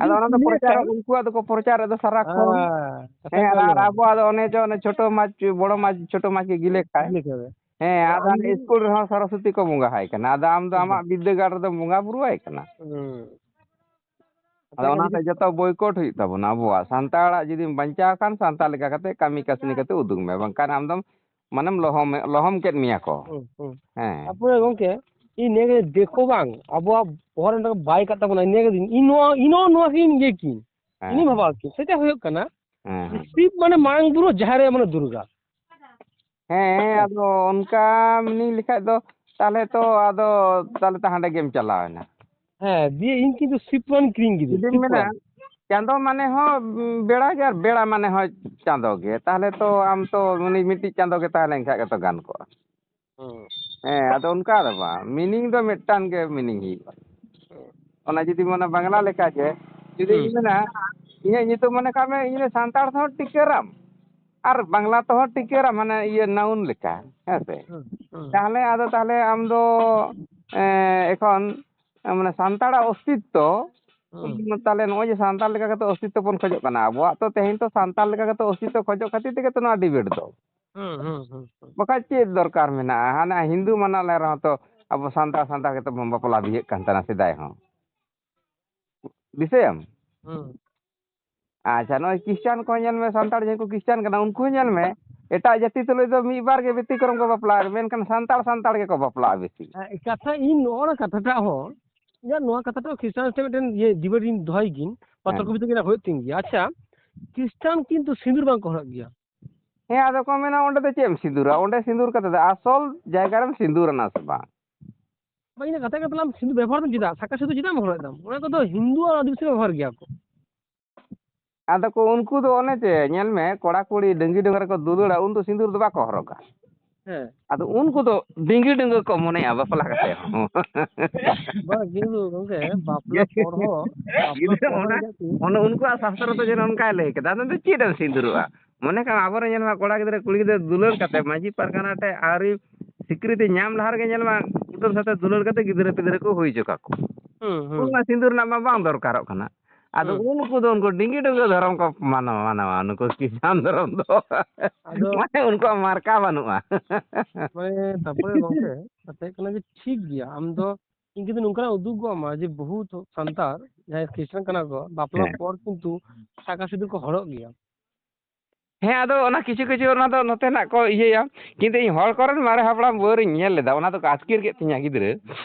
ᱟᱫᱚ ᱡᱩᱫᱤᱢ ᱚᱱᱟ ᱫᱚ ᱠᱩᱞᱤᱭᱮ ᱯᱨᱚᱪᱟᱨ, ᱠᱷᱟᱱ, ᱩᱱᱠᱩᱣᱟᱜ ᱫᱚᱠᱚ ᱯᱨᱚᱪᱟᱨᱮᱫ ᱫᱚ ᱥᱟᱨᱟ ᱠᱷᱚᱱ᱾ ᱦᱮᱸ, ᱠᱟᱛᱷᱟ ᱦᱮᱸ, ᱦᱩᱭᱩᱜ ᱠᱟᱱᱟ ᱟᱨ ᱱᱚᱣᱟ᱾ ᱟᱵᱚᱣᱟᱜ ᱫᱚ ᱚᱱᱮ ᱡᱮ ᱚᱱᱮ ᱪᱷᱳᱴᱳ ᱢᱟᱪ, ᱵᱚᱲᱚ ᱢᱟᱪ, ᱪᱷᱳᱴᱳ ᱢᱟᱪ ᱜᱮ ᱜᱤᱞᱟᱹ ᱠᱷᱟᱭ᱾ ᱜᱤᱞᱟᱹ ᱠᱷᱟᱭ᱾ ᱦᱮᱸ, ᱟᱫᱚ ᱟᱫᱚ ᱟᱢ ᱟᱞᱮ ᱡᱩᱫᱤ ᱤᱥᱠᱩᱞ ᱨᱮᱦᱚᱸ ᱥᱚᱨᱚᱥᱚᱛᱤ ᱠᱚ ᱵᱚᱸᱜᱟ ᱦᱟᱭ ᱠᱟᱱᱟ᱾ ᱟᱫᱚ ᱟᱢ ᱫᱚ ᱦᱩᱸ, ᱟᱢᱟᱜ ᱦᱩᱸ᱾ ᱵᱤᱫᱽᱫᱟᱹᱜᱟᱲ ᱨᱮᱫᱚ ᱵᱚᱸᱜᱟ ᱵᱩᱨᱩ ᱟᱭ ᱠᱟᱱᱟ᱾ ᱦᱩᱸ᱾ ᱟᱫᱚ ᱠᱟᱛᱷᱟ ᱠᱟᱱ ᱚᱱᱟᱛᱮ ᱜᱮ᱾ ᱡᱚᱛᱚ boycott ᱦᱩᱭᱩᱜ ᱛᱟᱵᱚᱱᱟ ᱟᱵᱚᱣᱟᱜ᱾ ᱥᱟᱱᱛᱟᱲᱟᱜ ᱡᱩᱫᱤᱢ ᱵᱟᱧᱪᱟᱣ ᱠᱷᱟᱱ, ᱥᱟᱱᱛᱟᱲ ᱞᱮᱠᱟ ᱠᱟᱛᱮ ᱠᱟᱹᱢᱤ ᱠᱟᱹᱥᱱᱤ ᱠᱟᱛᱮ ᱩᱫᱩᱜ ᱢᱮ, ᱵᱟᱝᱠᱷᱟᱱ ᱟᱢ ᱫᱚᱢ, ᱢᱟᱱᱮᱢ ᱞᱚᱦᱚᱢ, ᱞᱚᱦᱚᱢ ᱠᱮᱫ ᱢᱮᱭᱟ ᱠᱚ᱾ ᱦᱩᱸ, ᱦᱩᱸ᱾ ᱦᱮᱸ᱾ ᱛᱟᱯᱚᱨᱮ ᱜᱚᱝᱠᱮ, ᱤᱧ ᱱᱤᱭᱟᱹ ᱜᱮ ᱫᱤᱠᱩ ᱵᱟᱝ, ᱟᱵᱚᱣᱟᱜ ᱵᱚᱦᱚᱜ ᱨᱮ ᱵᱟᱭ ᱠᱟᱜ ᱛᱟᱵᱚᱱᱟ, ᱤᱧ ᱱᱤᱭᱟᱹ ᱜᱮ, ᱤᱧ ᱱᱚᱣᱟ, ᱤᱧ ᱱᱚᱣᱟ, ᱱᱚᱣᱟ ᱜᱤᱧ ᱤᱭᱟᱹ ᱠᱤᱧ᱾ ᱦᱮᱸ, ᱤᱧᱤᱧ ᱦᱮᱸ᱾ ᱵᱷᱟᱵᱟᱣ ᱠᱤᱧ᱾ ᱥᱮᱴᱟ ᱦᱩᱭᱩᱜ ᱠᱟᱱᱟ, ᱦᱮᱸ, ᱦᱮᱸ᱾ ᱥᱤᱵ ᱢᱟᱱᱮ ᱢᱟᱨᱟᱝ ᱵᱩᱨᱩ, ᱡᱟᱦᱮᱨ ᱟᱭᱳ ᱢᱟᱱᱮ ᱫᱩᱨᱜᱟ᱾ ᱦᱮᱸ, ᱦᱮᱸ᱾ ᱟᱫᱚ ᱚᱱᱠᱟ ᱢᱮᱱᱤᱧ ᱞᱮᱠᱷᱟᱡ ᱫᱚ, ᱛᱟᱦᱞᱮ ᱛᱚ ᱟᱫᱚ, ᱛᱟᱦᱞᱮ ᱛᱚ ᱦᱟᱸᱰᱮ ᱜᱮᱢ ᱪᱟᱞᱟᱣᱮᱱᱟ᱾ ᱦᱮᱸ, ᱫᱤᱭᱮ ᱤᱧ ᱠᱤᱱᱛᱩ ᱥᱤᱵ ᱯᱩᱨᱟᱱ ᱠᱤᱨᱤᱧ ᱠᱤᱫᱟᱹᱧ, ᱡᱩᱫᱤᱢ ᱥᱤᱵ ᱢᱮᱱᱟ, ᱯᱩᱨᱟᱱ᱾ ᱪᱟᱸᱫᱚ ᱢᱟᱱᱮ ᱦᱚᱸ ᱵᱮᱲᱟ ᱜᱮ ᱟᱨ ᱵᱮᱲᱟ ᱢᱟᱱᱮ ᱦᱚᱸ ᱪᱟᱸᱫᱚ ᱜᱮ, ᱛᱟᱦᱞᱮ ᱛᱚ ᱟᱢ ᱛᱚ ᱩᱱᱤ ᱢᱤᱫᱴᱤᱡ ᱪᱟᱸᱫᱚ ᱜᱮ ᱛᱟᱦᱮᱸ ᱞᱮᱱ ᱠᱷᱟᱡ ᱜᱮᱛᱚ ᱜᱟᱱ ᱠᱚᱜᱼᱟ᱾ ᱦᱩᱸ᱾ ᱦᱮᱸ, ᱟᱫᱚ ᱚᱱᱠᱟ ᱫᱚ ᱵᱟᱝ, meaning ᱫᱚ ᱢᱤᱫᱴᱟᱝ ᱜᱮ meaning ᱦᱩᱭᱩᱜᱼᱟ᱾ ᱦᱩᱸ᱾ ᱚᱱᱟ ᱡᱩᱫᱤ ᱢᱟᱱᱮ ᱵᱟᱝᱞᱟ ᱞᱮᱠᱟ ᱜᱮ, ᱡᱩᱫᱤᱧ ᱦᱩᱸ᱾ ᱢᱮᱱᱟ, ᱤᱧᱟᱹᱜ ᱧᱩᱛᱩᱢ ᱢᱚᱱᱮ ᱠᱟᱜ ᱢᱮ, ᱤᱧ ᱫᱚ ᱥᱟᱱᱛᱟᱲ ᱛᱮᱦᱚᱸ ᱴᱤᱠᱟᱹᱨᱟᱢ, ᱟᱨ ᱵᱟᱝᱞᱟ ᱛᱮᱦᱚᱸ ᱴᱤᱠᱟᱹᱨᱟᱢ, ᱢᱟᱱᱮ ᱤᱭᱟᱹ noun ᱞᱮᱠᱟ, ᱦᱮᱸ ᱥᱮ? ᱦᱩᱸ, ᱦᱩᱸ᱾ ᱛᱟᱦᱞᱮ ᱟᱫᱚ ᱛᱟᱦᱞᱮ ᱟᱢ ᱫᱚ, ᱮᱸ, ᱮᱠᱷᱚᱱ ᱢᱟᱱᱮ ᱥᱟᱱᱛᱟᱲᱟᱜ ᱚᱥᱛᱤᱛᱛᱚ, ᱦᱩᱸ᱾ ᱛᱟᱦᱞᱮ ᱱᱚᱜᱼᱚᱭ ᱡᱮ ᱥᱟᱱᱛᱟᱲ ᱞᱮᱠᱟ ᱠᱟᱛᱮ ᱚᱥᱛᱤᱛᱛᱚ ᱵᱚᱱ ᱠᱷᱚᱡᱚᱜ ᱠᱟᱱᱟ, ᱟᱵᱚᱣᱟᱜ ᱛᱚ ᱛᱮᱦᱮᱧ ᱛᱚ ᱥᱟᱱᱛᱟᱲ ᱞᱮᱠᱟ ᱠᱟᱛᱮ ᱚᱥᱛᱤᱛᱛᱚ ᱠᱷᱚᱡᱚᱜ ᱠᱷᱟᱹᱛᱤᱨ ᱛᱮᱜᱮ ᱛᱚ ᱱᱚᱣᱟ debate ᱫᱚ᱾ ᱦᱩᱸ, ᱦᱩᱸ, ᱦᱩᱸ, ᱦᱩᱸ᱾ ᱵᱟᱠᱷᱟᱡ ᱪᱮᱫ ᱫᱚᱨᱠᱟᱨ ᱢᱮᱱᱟᱜᱼᱟ? ᱦᱟᱱᱮ ᱦᱤᱱᱫᱩ ᱢᱟᱱᱟᱣ ᱞᱮ ᱨᱮᱦᱚᱸ ᱛᱚ ᱟᱵᱚ ᱥᱟᱱᱛᱟᱲ, ᱥᱟᱱᱛᱟᱲ ᱠᱟᱛᱮ ᱵᱚᱱ ᱵᱟᱯᱞᱟ ᱵᱤᱦᱟᱹᱜ ᱠᱟᱱ ᱛᱟᱦᱮᱱᱟ ᱥᱮᱫᱟᱭ ᱦᱚᱸ᱾ ᱫᱤᱥᱟᱹᱭᱟᱢ? ᱦᱩᱸ᱾ ᱟᱪᱪᱷᱟ, ᱱᱚᱜᱼᱚᱭ ᱠᱷᱨᱤᱥᱴᱟᱱ ᱠᱚ ᱧᱮᱞ ᱢᱮ, ᱥᱟᱱᱛᱟᱲ ᱡᱟᱦᱟᱸᱭ ᱠᱚ ᱠᱷᱨᱤᱥᱴᱟᱱ ᱠᱟᱱᱟ, ᱩᱱᱠᱩ ᱦᱚᱸ ᱧᱮᱞ ᱢᱮ, ᱮᱴᱟᱜ ᱡᱟᱹᱛᱤ ᱛᱩᱞᱩᱡ ᱫᱚ ᱢᱤᱫ ᱵᱟᱨ ᱜᱮ ᱵᱮᱛᱤᱠᱨᱚᱢ ᱠᱚ ᱵᱟᱯᱞᱟᱜᱼᱟ, ᱢᱮᱱᱠᱷᱟᱱ ᱥᱟᱱᱛᱟᱲ, ᱥᱟᱱᱛᱟᱲ ᱜᱮᱠᱚ ᱵᱟᱯᱞᱟᱜᱼᱟ ᱵᱮᱥᱤ᱾ ᱦᱮᱸ, ᱠᱟᱛᱷᱟ, ᱤᱧ ᱱᱚᱜᱼᱚ ᱱᱟ ᱠᱟᱛᱷᱟᱴᱟᱜ ᱦᱚᱸ, ᱤᱧᱟᱹᱜ ᱱᱚᱣᱟ ᱠᱟᱛᱷᱟᱴᱟᱜ ᱠᱷᱨᱤᱥᱴᱟᱱ ᱴᱷᱮᱱ ᱢᱤᱫᱴᱮᱱ ᱤᱭᱟᱹ debate ᱤᱧ ᱫᱚᱦᱚᱭ ᱜᱤᱧ, ᱵᱟ ᱦᱮᱸ᱾ ᱛᱚᱨᱠᱚ ᱵᱤᱛᱚᱨᱠᱚ ᱨᱮᱱᱟᱜ ᱦᱩᱭᱩᱜ ᱛᱤᱧ ᱜᱮᱭᱟ᱾ ᱟᱪᱪᱷᱟ, ᱠᱷᱨᱤᱥᱴᱟᱱ ᱠᱤᱱᱛᱩ ᱥᱤᱸᱫᱩᱨ ᱵᱟᱝ ᱠᱚ ᱦᱚᱨᱚᱜ ᱜᱮᱭᱟ᱾ ᱦᱮᱸ, ᱟᱫᱚ ᱠᱚ ᱢᱮᱱᱟ, "ᱚᱸᱰᱮ ᱫᱚ ᱪᱮᱫ ᱮᱢ ᱥᱤᱸᱫᱩᱨᱟ? ᱚᱸᱰᱮ ᱥᱤᱸᱫᱩᱨ ᱠᱟᱛᱮ ᱫᱚ ᱟᱥᱚᱞ ᱡᱟᱭᱜᱟ ᱨᱮᱢ ᱥᱤᱸᱫᱩᱨ ᱟᱱᱟ ᱥᱮ ᱵᱟᱝ?" ᱵᱟᱝ, ᱤᱧᱟᱹᱜ ᱠᱟᱛᱷᱟ ᱠᱟᱱ ᱛᱟᱞᱟᱝ, ᱥᱤᱸᱫᱩᱨ ᱵᱮᱵᱚᱦᱟᱨ ᱫᱚ ᱪᱮᱫᱟᱜ? ᱥᱟᱠᱟ ᱥᱤᱸᱫᱩᱨ ᱪᱮᱫᱟᱜ ᱮᱢ ᱦᱚᱨᱚᱜ ᱮᱫᱟᱢ? ᱚᱱᱟ ᱠᱚᱫᱚ ᱦᱤᱱᱫᱩ ᱟᱨ ᱟᱹᱫᱤᱵᱟᱹᱥᱤ ᱵᱮᱵᱚᱦᱟᱨ ᱜᱮᱭᱟ ᱠᱚ᱾ ᱟᱫᱚ ᱠᱚ, ᱩᱱᱠᱩ ᱫᱚ ᱚᱱᱮ ᱪᱮ, ᱧᱮᱞ ᱢᱮ, ᱠᱚᱲᱟ ᱠᱩᱲᱤ ᱰᱟᱹᱝᱜᱤ ᱰᱟᱹᱝᱜᱟ ᱨᱮᱠᱚ ᱫᱩᱞᱟᱹᱲᱟ, ᱩᱱ ᱫᱚ ᱥᱤᱸᱫᱩᱨ ᱫᱚ ᱵᱟᱠᱚ ᱦᱚᱨᱚᱜᱟ᱾ ᱦᱮᱸ᱾ ᱟᱫᱚ ᱩᱱᱠᱩ ᱫᱚ ᱰᱤᱝᱜᱤ ᱰᱟᱹᱝᱜᱟᱹ ᱠᱚ ᱢᱚᱱᱮᱜᱼᱟ ᱵᱟᱯᱞᱟ ᱠᱟᱛᱮ ᱦᱚᱸ᱾ ᱵᱟᱝ, ᱠᱤᱱᱛᱩ ᱜᱚᱝᱠᱮ, ᱵᱟᱯᱞᱟ ᱯᱚᱨ ᱦᱚᱸ, ᱵᱟᱯᱞᱟ ᱜᱤᱫᱽᱨᱟᱹ ᱯᱚᱨ ᱦᱚᱸ ᱚᱱᱟ, ᱧᱮᱞ ᱠᱤᱱ ᱚᱱᱟ ᱩᱱᱠᱩᱣᱟᱜ ᱥᱟᱥᱛᱨᱚ ᱫᱚ ᱡᱮᱱᱚ ᱚᱱᱠᱟᱭ ᱞᱟᱹᱭ ᱠᱮᱫᱟ, ᱟᱫᱚ ᱪᱮᱫ ᱮᱢ ᱥᱤᱸᱫᱩᱨᱚᱜᱼᱟ? ᱢᱚᱱᱮ ᱠᱟᱜ ᱢᱮ, ᱟᱵᱚᱨᱮᱱ ᱧᱮᱞ ᱢᱮ, ᱠᱚᱲᱟ ᱜᱤᱫᱽᱨᱟᱹ ᱠᱩᱲᱤ ᱜᱤᱫᱽᱨᱟᱹ ᱫᱩᱞᱟᱹᱲ ᱠᱟᱛᱮ ᱢᱟᱹᱡᱷᱤ ᱯᱟᱨᱜᱟᱱᱟ ᱴᱷᱮᱱ ᱟᱹᱣᱨᱤ ᱥᱤᱠᱨᱤᱛᱤ ᱧᱟᱢ ᱞᱟᱦᱟ ᱨᱮᱜᱮ ᱧᱮᱞ ᱢᱮ, ᱠᱩᱴᱟᱹᱢ ᱥᱟᱛᱮ ᱫᱩᱞᱟᱹᱲ ᱠᱟᱛᱮ ᱜᱤᱫᱽᱨᱟᱹ ᱯᱤᱫᱽᱨᱟᱹ ᱠᱚ ᱦᱩᱭ ᱦᱚᱪᱚ ᱠᱟᱠᱚ᱾ ᱦᱩᱸ, ᱦᱩᱸ᱾ ᱩᱱ ᱢᱟ ᱥᱤᱸᱫᱩᱨ ᱨᱮᱱᱟᱜ ᱢᱟ ᱵᱟᱝ ᱫᱚᱨᱠᱟᱨᱚᱜ ᱠᱟᱱᱟ᱾ ᱟᱫᱚ ᱦᱩᱸ᱾ ᱩᱱᱠᱩ ᱫᱚ ᱩᱱᱠᱩ ᱰᱤᱝᱜᱤ ᱰᱟᱹᱝᱜᱟᱹ ᱫᱷᱚᱨᱚᱢ ᱠᱚ ᱢᱟᱱᱟᱣᱟ, ᱢᱟᱱᱟᱣᱟ ᱱᱩᱠᱩ ᱠᱷᱨᱤᱥᱴᱟᱱ ᱫᱷᱚᱨᱚᱢ ᱫᱚ᱾ ᱟᱫᱚ ᱢᱟᱱᱮ ᱩᱱᱠᱩᱣᱟᱜ ᱢᱟᱨᱠᱟ ᱵᱟᱹᱱᱩᱜᱼᱟ᱾ ᱢᱟᱱᱮ ᱛᱟᱯᱚᱨᱮ ᱜᱚᱝᱠᱮ, ᱠᱟᱛᱷᱟ ᱦᱩᱭᱩᱜ ᱠᱟᱱᱟ ᱡᱮ ᱴᱷᱤᱠ ᱜᱮᱭᱟ, ᱟᱢ ᱫᱚ ᱤᱧ ᱠᱤᱱᱛᱩ ᱱᱚᱝᱠᱟᱱᱟᱜ ᱩᱫᱩᱜ ᱜᱚᱜ ᱟᱢᱟ ᱡᱮ ᱵᱚᱦᱩᱛ ᱥᱟᱱᱛᱟᱲ ᱡᱟᱦᱟᱸᱭ ᱠᱷᱨᱤᱥᱴᱟᱱ ᱠᱟᱱᱟ ᱠᱚ, ᱵᱟᱯᱞᱟ ᱦᱮᱸ᱾ ᱯᱚᱨ ᱠᱤᱱᱛᱩ ᱥᱟᱠᱟ ᱥᱤᱸᱫᱩᱨ ᱠᱚ ᱦᱚᱨᱚᱜ ᱜᱮᱭᱟ᱾ ᱦᱮᱸ, ᱟᱫᱚ ᱚᱱᱟ ᱠᱤᱪᱷᱩ ᱠᱤᱪᱷᱩ ᱚᱱᱟ ᱫᱚ ᱱᱚᱛᱮᱱᱟᱜ ᱠᱚ ᱤᱭᱟᱹᱭᱟ, ᱠᱤᱱᱛᱩ ᱤᱧ ᱦᱚᱲ ᱠᱚᱨᱮᱱ ᱢᱟᱨᱮ ᱦᱟᱯᱲᱟᱢ ᱵᱟᱹᱨᱤᱧ ᱧᱮᱞ ᱞᱮᱫᱟ, ᱚᱱᱟ ᱫᱚᱠᱚ ᱟᱹᱛᱠᱤᱨ ᱠᱮᱫ ᱛᱤᱧᱟ ᱜᱤᱫᱽᱨᱟᱹ,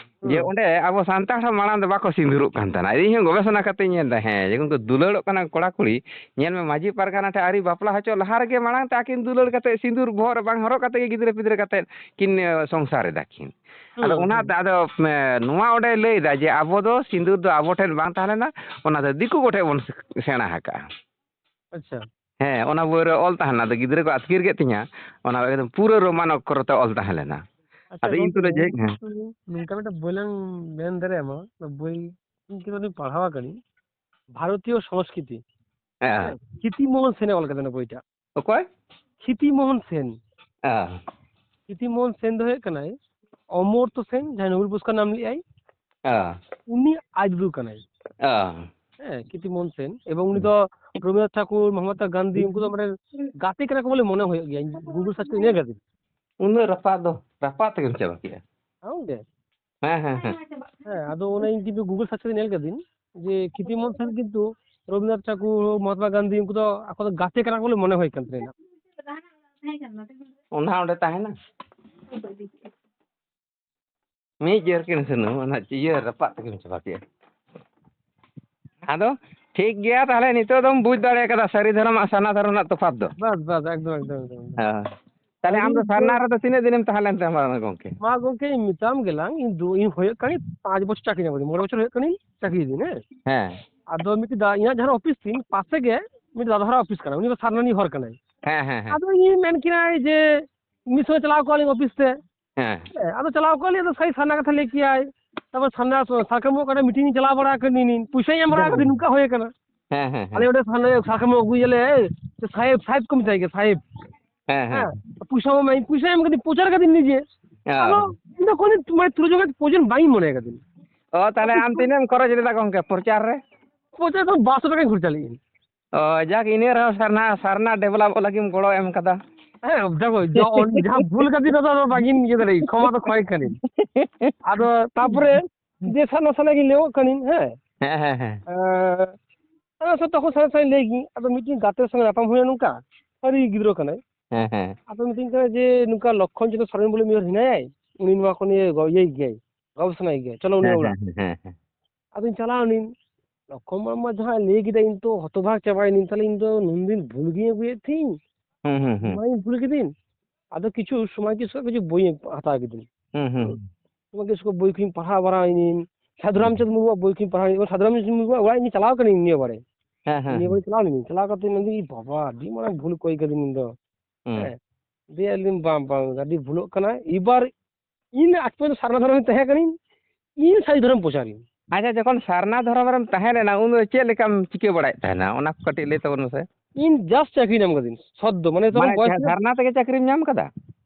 ᱡᱮ ᱦᱩᱸ᱾ ᱚᱸᱰᱮ ᱟᱵᱚ ᱥᱟᱱᱛᱟᱲ ᱦᱚᱸ ᱢᱟᱲᱟᱝ ᱫᱚ ᱵᱟᱠᱚ ᱥᱤᱸᱫᱩᱨᱚᱜ ᱠᱟᱱ ᱛᱟᱦᱮᱱᱟ᱾ ᱤᱧ ᱦᱚᱸ ᱜᱚᱵᱮᱥᱚᱱᱟ ᱠᱟᱛᱮᱧ ᱧᱮᱞ ᱮᱫᱟ, ᱦᱮᱸ, ᱡᱚᱠᱷᱚᱱ ᱠᱚ ᱫᱩᱞᱟᱹᱲᱚᱜ ᱠᱟᱱᱟ ᱠᱚᱲᱟ ᱠᱩᱲᱤ, ᱧᱮᱞ ᱢᱮ ᱢᱟᱹᱡᱷᱤ ᱯᱟᱨᱜᱟᱱᱟ ᱴᱷᱮᱱ ᱟᱹᱣᱨᱤ ᱵᱟᱯᱞᱟ ᱦᱚᱪᱚ ᱞᱟᱦᱟ ᱨᱮᱜᱮ ᱢᱟᱲᱟᱝ ᱛᱮ ᱟᱹᱠᱤᱱ ᱫᱩᱞᱟᱹᱲ ᱠᱟᱛᱮ ᱥᱤᱸᱫᱩᱨ ᱵᱚᱦᱚᱜ ᱨᱮ ᱵᱟᱝ ᱦᱚᱨᱚᱜ ᱠᱟᱛᱮ ᱜᱮ ᱜᱤᱫᱽᱨᱟᱹ ᱯᱤᱫᱽᱨᱟᱹ ᱠᱟᱛᱮ ᱠᱤᱱ, ᱮ, ᱥᱚᱝᱥᱟᱨ ᱮᱫᱟ ᱠᱤᱱ᱾ ᱟᱫᱚ ᱦᱩᱸ, ᱚᱱᱟ ᱦᱩᱸ᱾ ᱛᱮ ᱟᱫᱚ, ᱮ, ᱱᱚᱣᱟ ᱚᱸᱰᱮ ᱞᱟᱹᱭ ᱮᱫᱟ ᱡᱮ ᱟᱵᱚ ᱫᱚ ᱥᱤᱸᱫᱩᱨ ᱫᱚ ᱟᱵᱚ ᱴᱷᱮᱱ ᱵᱟᱝ ᱛᱟᱦᱮᱸ ᱞᱮᱱᱟ, ᱚᱱᱟ ᱫᱚ ᱫᱤᱠᱩ ᱠᱚᱴᱷᱮᱱ ᱵᱚᱱ ᱥᱮᱬᱟ ᱟᱠᱟᱜᱼᱟ᱾ ᱟᱪᱪᱷᱟ᱾ ᱦᱮᱸ, ᱚᱱᱟ ᱵᱳᱭ ᱨᱮ ᱚᱞ ᱛᱟᱦᱮᱱᱟ, ᱟᱫᱚ ᱜᱤᱫᱽᱨᱟᱹ ᱠᱚ ᱟᱹᱛᱠᱤᱨ ᱠᱮᱫ ᱛᱤᱧᱟ, ᱚᱱᱟ ᱮᱠᱫᱚᱢ ᱯᱩᱨᱟᱹ ᱨᱳᱢᱟᱱ ᱚᱠᱠᱷᱚᱨ ᱛᱮ ᱚᱞ ᱛᱟᱦᱮᱸ ᱞᱮᱱᱟ᱾ ᱟᱪᱪᱷᱟ, ᱟᱫᱚ ᱤᱧ ᱜᱚᱝᱠᱮ, ᱛᱩᱞᱩᱡ ᱡᱮ, ᱤᱧ ᱦᱮᱸ᱾ ᱠᱤᱱᱛᱩ ᱱᱚᱝᱠᱟ ᱢᱤᱫᱴᱮᱱ ᱵᱳᱭ ᱞᱟᱝ ᱢᱮᱱ ᱫᱟᱲᱮᱭᱟᱢᱟ, ᱚᱱᱟ ᱵᱳᱭ ᱤᱧ ᱠᱤᱱᱛᱩ ᱟᱹᱰᱤᱧ ᱯᱟᱲᱦᱟᱣ ᱟᱠᱟᱫᱤᱧ, ᱵᱷᱟᱨᱚᱛᱤᱭᱚ ᱥᱚᱝᱥᱠᱨᱤᱛᱤ᱾ ᱦᱮᱸ᱾ ᱦᱮᱸ, ᱠᱷᱤᱛᱤ ᱢᱳᱦᱚᱱ ᱥᱮᱱᱮ ᱚᱞ ᱠᱟᱫᱟ ᱚᱱᱟ ᱵᱳᱭᱴᱟ᱾ ᱚᱠᱚᱭ? ᱠᱷᱤᱛᱤ ᱢᱳᱦᱚᱱ ᱥᱮᱱ᱾ ᱦᱮᱸ᱾ ᱠᱷᱤᱛᱤ ᱢᱳᱦᱚᱱ ᱥᱮᱱ ᱫᱚ ᱦᱩᱭᱩᱜ ᱠᱟᱱᱟᱭ ᱚᱢᱚᱨᱛᱚ ᱥᱮᱱ, ᱡᱟᱦᱟᱸᱭ ᱱᱳᱵᱮᱞ ᱯᱩᱨᱚᱥᱠᱟᱨ ᱧᱟᱢ ᱞᱮᱫᱟᱭ᱾ ᱚ᱾ ᱩᱱᱤ ᱟᱡ ᱫᱟᱫᱩ ᱠᱟᱱᱟᱭ᱾ ᱚ᱾ ᱦᱮᱸ, ᱠᱤᱨᱛᱤ ᱢᱳᱦᱚᱱ ᱥᱮᱱ᱾ ᱮᱵᱚᱝ ᱩᱱᱤ ᱫᱚ ᱨᱚᱵᱤᱱᱫᱨᱚᱱᱟᱛᱷ ᱴᱷᱟᱠᱩᱨ, ᱢᱚᱦᱟᱛᱢᱟ ᱜᱟᱱᱫᱷᱤ, ᱩᱱᱠᱩ ᱫᱚ ᱢᱟᱱᱮ ᱜᱟᱛᱮ ᱠᱟᱱᱟ ᱠᱚ ᱵᱚᱞᱮ ᱢᱚᱱᱮ ᱦᱩᱭᱩᱜ ᱜᱮᱭᱟ᱾ ᱤᱧ Google search ᱠᱟᱛᱮ ᱧᱮᱞ ᱠᱟᱫᱤᱧ᱾ ᱩᱱᱟᱹᱜ ᱨᱟᱯᱟᱜ ᱫᱚ, ᱨᱟᱯᱟᱜ ᱛᱮᱜᱮᱢ ᱪᱟᱵᱟ ᱠᱮᱜᱼᱟ᱾ ᱦᱮᱸ ᱜᱚᱝᱠᱮ᱾ ᱦᱮᱸ, ᱦᱮᱸ, ᱦᱮᱸ᱾ ᱦᱮᱸ, ᱟᱫᱚ ᱚᱱᱟ ᱤᱧ ᱠᱤᱱᱛᱩ Google search ᱠᱟᱛᱮ ᱧᱮᱞ ᱠᱟᱫᱤᱧ ᱡᱮ ᱠᱤᱨᱛᱤ ᱢᱳᱦᱚᱱ ᱥᱮᱱ ᱠᱤᱱᱛᱩ ᱨᱚᱵᱤᱱᱫᱨᱚᱱᱟᱛᱷ ᱴᱷᱟᱠᱩᱨ, ᱢᱚᱦᱟᱛᱢᱟ ᱜᱟᱱᱫᱷᱤ, ᱩᱱᱠᱩ ᱫᱚ ᱟᱠᱚ ᱫᱚ ᱜᱟᱛᱮ ᱠᱟᱱᱟ ᱠᱚ ᱵᱚᱞᱮ ᱢᱚᱱᱮ ᱦᱩᱭ ᱠᱟᱱ ᱛᱟᱦᱮᱸᱱᱟ᱾ ᱚᱱᱟ ᱚᱸᱰᱮ ᱛᱟᱦᱮᱱᱟ? ᱢᱤᱫ ᱡᱮᱨ ᱠᱤᱱ ᱥᱩᱱᱩᱢ, ᱚᱱᱟ ᱤᱭᱟᱹ ᱨᱟᱯᱟᱜ ᱛᱮᱠᱤᱱ ᱪᱟᱵᱟ ᱠᱮᱜᱼᱟ᱾ ᱟᱫᱚ ᱴᱷᱤᱠ ᱜᱮᱭᱟ, ᱛᱟᱦᱞᱮ ᱱᱤᱛᱚᱜ ᱫᱚᱢ ᱵᱩᱡᱽ ᱫᱟᱲᱮ ᱠᱟᱫᱟ ᱥᱟᱹᱨᱤ ᱫᱷᱚᱨᱚᱢ ᱟᱨ ᱥᱟᱨᱱᱟ ᱫᱷᱚᱨᱚᱢ ᱨᱮᱱᱟᱜ ᱛᱚᱯᱷᱟᱛ ᱫᱚ᱾ ᱵᱟᱥ, ᱵᱟᱥ, ᱮᱠᱫᱚᱢ, ᱮᱠᱫᱚᱢ, ᱮᱠᱫᱚᱢ, ᱮᱠᱫᱚᱢ᱾ ᱦᱮᱸ᱾ ᱛᱟᱦᱞᱮ ᱟᱢ ᱫᱚ ᱟᱹᱰᱤ ᱥᱟᱨᱱᱟ ᱨᱮᱫᱚ ᱛᱤᱱᱟᱹᱜ ᱫᱤᱱᱮᱢ ᱛᱟᱦᱮᱸ ᱞᱮᱱ ᱛᱟᱦᱮᱸ, ᱢᱟᱨᱟᱝ ᱜᱚᱝᱠᱮ? ᱢᱟ ᱜᱚᱝᱠᱮ, ᱤᱧ ᱢᱮᱛᱟᱢ ᱜᱮᱞᱟᱝ, ᱤᱧ ᱫᱩ, ᱤᱧ ᱦᱩᱭᱩᱜ ᱠᱟᱹᱱᱟᱹᱧ ᱯᱟᱸᱪ ᱵᱚᱪᱷᱚᱨ ᱪᱟᱹᱠᱨᱤ ᱧᱟᱢ ᱠᱟᱹᱫᱟᱹᱧ, ᱢᱚᱬᱮ ᱵᱚᱪᱷᱚᱨ ᱦᱩᱭᱩᱜ ᱠᱟᱹᱱᱟᱹᱧ ᱪᱟᱹᱠᱨᱤ ᱫᱤᱱ, ᱦᱮᱸ? ᱦᱮᱸ᱾ ᱟᱫᱚ ᱢᱤᱫᱴᱤᱡ ᱫᱟ, ᱤᱧᱟᱹᱜ ᱡᱟᱦᱟᱸ ᱚᱯᱷᱤᱥ ᱛᱤᱧ ᱯᱟᱥᱮ ᱜᱮ ᱢᱤᱫ ᱫᱟᱫᱟ ᱦᱚᱲᱟᱜ ᱚᱯᱷᱤᱥ ᱠᱟᱱᱟ, ᱩᱱᱤ ᱫᱚ ᱥᱟᱨᱱᱟ ᱨᱤᱱᱤᱡ ᱦᱚᱲ ᱠᱟᱱᱟᱭ᱾ ᱦᱮᱸ, ᱦᱮᱸ, ᱦᱮᱸ᱾ ᱟᱫᱚ ᱤᱧ ᱢᱮᱱ ᱠᱮᱫᱟᱭ ᱡᱮ ᱢᱤᱫ ᱥᱚᱢᱚᱭ ᱪᱟᱞᱟᱣ ᱠᱚᱜᱼᱟ ᱞᱤᱧ ᱚᱯᱷᱤᱥ ᱛᱮ᱾ ᱦᱮᱸ᱾ ᱦᱮᱸ, ᱟᱫᱚ ᱪᱟᱞᱟᱣ ᱠᱚᱜᱼᱟ ᱞᱤᱧ, ᱟᱫᱚ ᱥᱟᱹᱨᱤ ᱥᱟᱨᱱᱟ ᱠᱟᱛᱷᱟ ᱞᱟᱹᱭ ᱠᱮᱭᱟᱭ᱾ ᱛᱟᱨᱯᱚᱨ ᱥᱟᱨᱱᱟ ᱥᱟᱨᱠᱮᱢ ᱚᱠᱟᱴᱟᱜ ᱢᱤᱴᱤᱝ ᱤᱧ ᱪᱟᱞᱟᱣ ᱵᱟᱲᱟ ᱟᱠᱟᱱ ᱱᱤᱱ, ᱯᱚᱭᱥᱟᱧ ᱮᱢ ᱵᱟᱲᱟ ᱟᱠᱟᱫᱟ, ᱱᱚᱝᱠᱟ ᱦᱩᱭ ᱟᱠᱟᱱᱟ᱾ ᱦᱮᱸ, ᱦᱮᱸ, ᱦᱮᱸ᱾ ᱟᱞᱮ ᱚᱸᱰᱮ ᱥᱟᱨᱱᱟ, ᱥᱟᱨᱠᱮᱢ ᱟᱹᱜᱩᱭᱟᱞᱮ, ᱮᱭ, ᱥᱟᱦᱮᱵᱽ, ᱥᱟᱦᱮᱵᱽ ᱠᱚ ᱢᱮᱛᱟᱭ ᱜᱮᱭᱟ, ᱥᱟᱦᱮᱵᱽ᱾ ᱦᱮᱸ, ᱦᱮᱸ᱾ ᱦᱮᱸ, ᱯᱚᱭᱥᱟ ᱮᱢ, ᱯᱚᱭᱥᱟ ᱮᱢ ᱠᱟᱛᱮ ᱯᱨᱚᱪᱟᱨ ᱠᱟᱫᱤᱧ ᱱᱤᱡᱮ᱾ ᱚ᱾ ᱟᱫᱚ ᱤᱧ ᱫᱚ ᱠᱳᱱᱳ, ᱢᱟᱱᱮ, ᱛᱩᱞᱟᱹᱡᱚᱠᱷᱟ ᱯᱨᱚᱭᱳᱡᱚᱱ ᱵᱟᱹᱧ ᱢᱚᱱᱮ ᱠᱟᱫᱤᱧ᱾ ᱚ, ᱛᱟᱦᱞᱮ ᱟᱢ ᱛᱤᱱᱟᱹᱜ ᱮᱢ ᱠᱷᱚᱨᱚᱪ ᱞᱮᱫᱟ ᱜᱚᱝᱠᱮ ᱯᱨᱚᱪᱟᱨ ᱨᱮ? ᱯᱨᱚᱪᱟᱨ ᱫᱚ ᱵᱟᱨᱥᱚ ᱴᱟᱠᱟᱧ ᱠᱷᱚᱨᱪᱟ ᱞᱮᱫᱼᱟ᱾ ᱚ, ᱡᱟᱠ, ᱤᱱᱟᱹ ᱨᱮᱦᱚᱸ ᱥᱟᱨᱱᱟ, ᱥᱟᱨᱱᱟ ᱰᱮᱵᱷᱞᱚᱯᱚᱜ ᱞᱟᱹᱜᱤᱫ ᱮᱢ ᱜᱚᱲᱚ ᱮᱢ ᱠᱟᱫᱟ᱾ ᱦᱮᱸ, ᱡᱟᱦᱟᱸ ᱵᱷᱩᱞ ᱠᱟᱫᱤᱧ ᱚᱱᱟ ᱫᱚ ᱵᱟᱝᱤᱧ ᱤᱭᱟᱹ ᱫᱟᱲᱮᱭᱟᱜᱼᱟ, ᱠᱷᱚᱢᱟ ᱫᱚ ᱠᱷᱚᱭ ᱠᱟᱹᱱᱟᱹᱧ᱾ ᱟᱫᱚ ᱛᱟᱯᱚᱨᱮ ᱡᱮ ᱥᱟᱨᱱᱟ ᱥᱟᱨᱱᱟ ᱜᱤᱧ ᱞᱟᱹᱭᱚᱜ ᱠᱟᱹᱱᱟᱹᱧ, ᱦᱮᱸ᱾ ᱦᱮᱸ, ᱦᱮᱸ, ᱦᱮᱸ᱾ ᱮᱸ, ᱟᱫᱚ ᱥᱮ ᱛᱚᱠᱷᱚᱱ ᱥᱟᱨᱱᱟ ᱥᱟᱨᱱᱟ ᱞᱟᱹᱭ ᱜᱤᱧ, ᱟᱫᱚ ᱢᱤᱫᱴᱤᱡ ᱜᱟᱛᱮ ᱥᱚᱸᱜᱮ ᱧᱟᱯᱟᱢ ᱦᱩᱭᱱᱟ ᱱᱚᱝᱠᱟ, ᱟᱹᱰᱤ ᱜᱤᱫᱽᱨᱟᱹ ᱠᱟᱱᱟᱭ᱾ ᱦᱮᱸ, ᱦᱮᱸ᱾ ᱟᱫᱚ ᱢᱤᱛᱟᱹᱧ ᱠᱟᱱᱟ ᱡᱮ, "ᱱᱚᱝᱠᱟ ᱞᱚᱠᱠᱷᱚᱱ ᱪᱚᱸᱫᱽᱨᱚ ᱥᱚᱨᱮᱱ ᱵᱚᱞᱮ ᱢᱤᱫ ᱦᱚᱲ ᱦᱮᱱᱟᱭᱟᱭ, ᱩᱱᱤ ᱱᱚᱣᱟ ᱠᱚ ᱱᱤᱭᱮ ᱜᱚ-, ᱤᱭᱟᱹᱭ ᱜᱮᱭᱟᱭ, ᱜᱚᱵᱮᱥᱚᱱᱟᱭ ᱜᱮᱭᱟᱭ, ᱪᱚᱞᱚ ᱩᱱᱤᱭᱟᱜ ᱦᱮᱸ, ᱚᱲᱟᱜ᱾" ᱦᱮᱸ, ᱦᱮᱸ, ᱦᱮᱸ᱾ ᱟᱫᱚᱧ ᱪᱟᱞᱟᱣ ᱮᱱᱟᱹᱧ, ᱞᱚᱠᱠᱷᱚᱱ ᱢᱟᱨᱢᱟ ᱡᱟᱦᱟᱸᱭ ᱞᱟᱹᱭ ᱠᱮᱫᱟ, ᱤᱧ ᱛᱚ ᱦᱚᱛᱚᱵᱷᱟᱜᱽ ᱪᱟᱵᱟᱭᱮᱱᱟᱹᱧ, ᱛᱟᱦᱞᱮ ᱤᱧ ᱫᱚ ᱱᱩᱱᱫᱤᱱ ᱵᱷᱩᱞ ᱜᱤᱧ ᱟᱹᱜᱩᱭᱮᱫ ᱛᱟᱦᱮᱸᱧ, ᱦᱩᱸ, ᱦᱩᱸ, ᱦᱩᱸ᱾ ᱚᱱᱟᱧ ᱵᱷᱩᱞ ᱠᱤᱫᱟᱹᱧ᱾ ᱟᱫᱚ ᱠᱤᱪᱷᱩ ᱥᱚᱢᱚᱭ ᱠᱤᱪᱷᱩ ᱠᱤᱪᱷᱩ ᱵᱳᱭ ᱦᱟᱛᱟᱣ ᱠᱤᱫᱟᱹᱧ᱾ ᱦᱩᱸ, ᱦᱩᱸ᱾ ᱦᱩᱸ᱾ ᱥᱚᱢᱚᱭ ᱠᱤᱪᱷᱩ ᱵᱳᱭ ᱠᱚᱧ ᱯᱟᱲᱦᱟᱣ ᱵᱟᱲᱟᱭᱮᱱᱟᱹᱧ, ᱥᱟᱹᱫᱷᱩ ᱦᱩᱸ᱾ ᱨᱟᱢᱪᱟᱸᱫᱽ ᱢᱩᱨᱢᱩᱣᱟᱜ ᱵᱳᱭ ᱠᱚᱧ ᱯᱟᱲᱦᱟᱣ, ᱥᱟᱹᱫᱷᱩ ᱨᱟᱢᱪᱟᱸᱫᱽ ᱢᱩᱨᱢᱩᱣᱟᱜ ᱚᱲᱟᱜ ᱤᱧ ᱪᱟᱞᱟᱣ ᱠᱟᱹᱱᱟᱹᱧ ᱱᱤᱭᱟᱹ ᱵᱟᱨᱮ᱾ ᱦᱮᱸ, ᱦᱮᱸ, ᱱᱤᱭᱟᱹ ᱦᱮᱸ᱾ ᱵᱟᱨᱮ ᱪᱟᱞᱟᱣ ᱞᱮᱱᱟᱹᱧ, ᱪᱟᱞᱟᱣ ᱠᱟᱛᱮ ᱢᱮᱱᱫᱟᱹᱧ, "ᱤ ᱵᱟᱵᱟ, ᱟᱹᱰᱤ ᱢᱟᱨᱟᱝ ᱵᱷᱩᱞ ᱠᱚ ᱟᱹᱭᱠᱟᱹᱣ ᱫᱤᱧ ᱤᱧ ᱫᱚ᱾" ᱦᱩᱸ᱾ ᱦᱮᱸ᱾ ᱫᱤᱭᱮ ᱟᱹᱞᱤᱧ, "ᱵᱟᱝ, ᱵᱟᱝ, ᱟᱹᱰᱤ ᱵᱷᱩᱞᱚᱜ ᱠᱟᱱᱟ, ᱮᱵᱟᱨ ᱤᱧ ᱟᱡ ᱯᱚᱨᱡᱚᱱᱛᱚ ᱥᱟᱨᱱᱟ ᱫᱷᱚᱨᱚᱢ ᱨᱤᱧ ᱛᱟᱦᱮᱸ ᱠᱟᱹᱱᱟᱹᱧ, ᱤᱧ ᱥᱟᱹᱨᱤ ᱫᱷᱚᱨᱚᱢ ᱯᱨᱚᱪᱟᱨᱤᱧ᱾" ᱟᱪᱪᱷᱟ, ᱡᱚᱠᱷᱚᱱ ᱥᱟᱨᱱᱟ ᱫᱷᱚᱨᱚᱢ ᱨᱮᱢ ᱛᱟᱦᱮᱸ ᱞᱮᱱᱟ, ᱩᱱ ᱫᱚ ᱪᱮᱫ ᱞᱮᱠᱟᱢ ᱪᱤᱠᱟᱹ ᱵᱟᱲᱟᱭᱮᱫ ᱛᱟᱦᱮᱱᱟ? ᱚᱱᱟ ᱠᱚ ᱠᱟᱹᱴᱤᱡ ᱞᱟᱹᱭ ᱛᱟᱵᱚᱱ ᱢᱮᱥᱮ᱾ ᱤᱧ just ᱪᱟᱹᱠᱨᱤ ᱧᱟᱢ ᱠᱟᱹᱫᱟᱹᱧ, ᱥᱚᱫᱫᱚ, ᱢᱟᱱᱮ, ᱛᱚᱠᱷᱚᱱ ᱢᱟᱱᱮ, ᱵᱚᱭᱮᱥ ᱡᱟᱦᱟᱸ ᱛᱤᱧ ᱥᱟᱨᱱᱟ ᱛᱮᱜᱮ ᱪᱟᱹᱠᱨᱤᱢ ᱧᱟᱢ ᱠᱟᱫᱟ?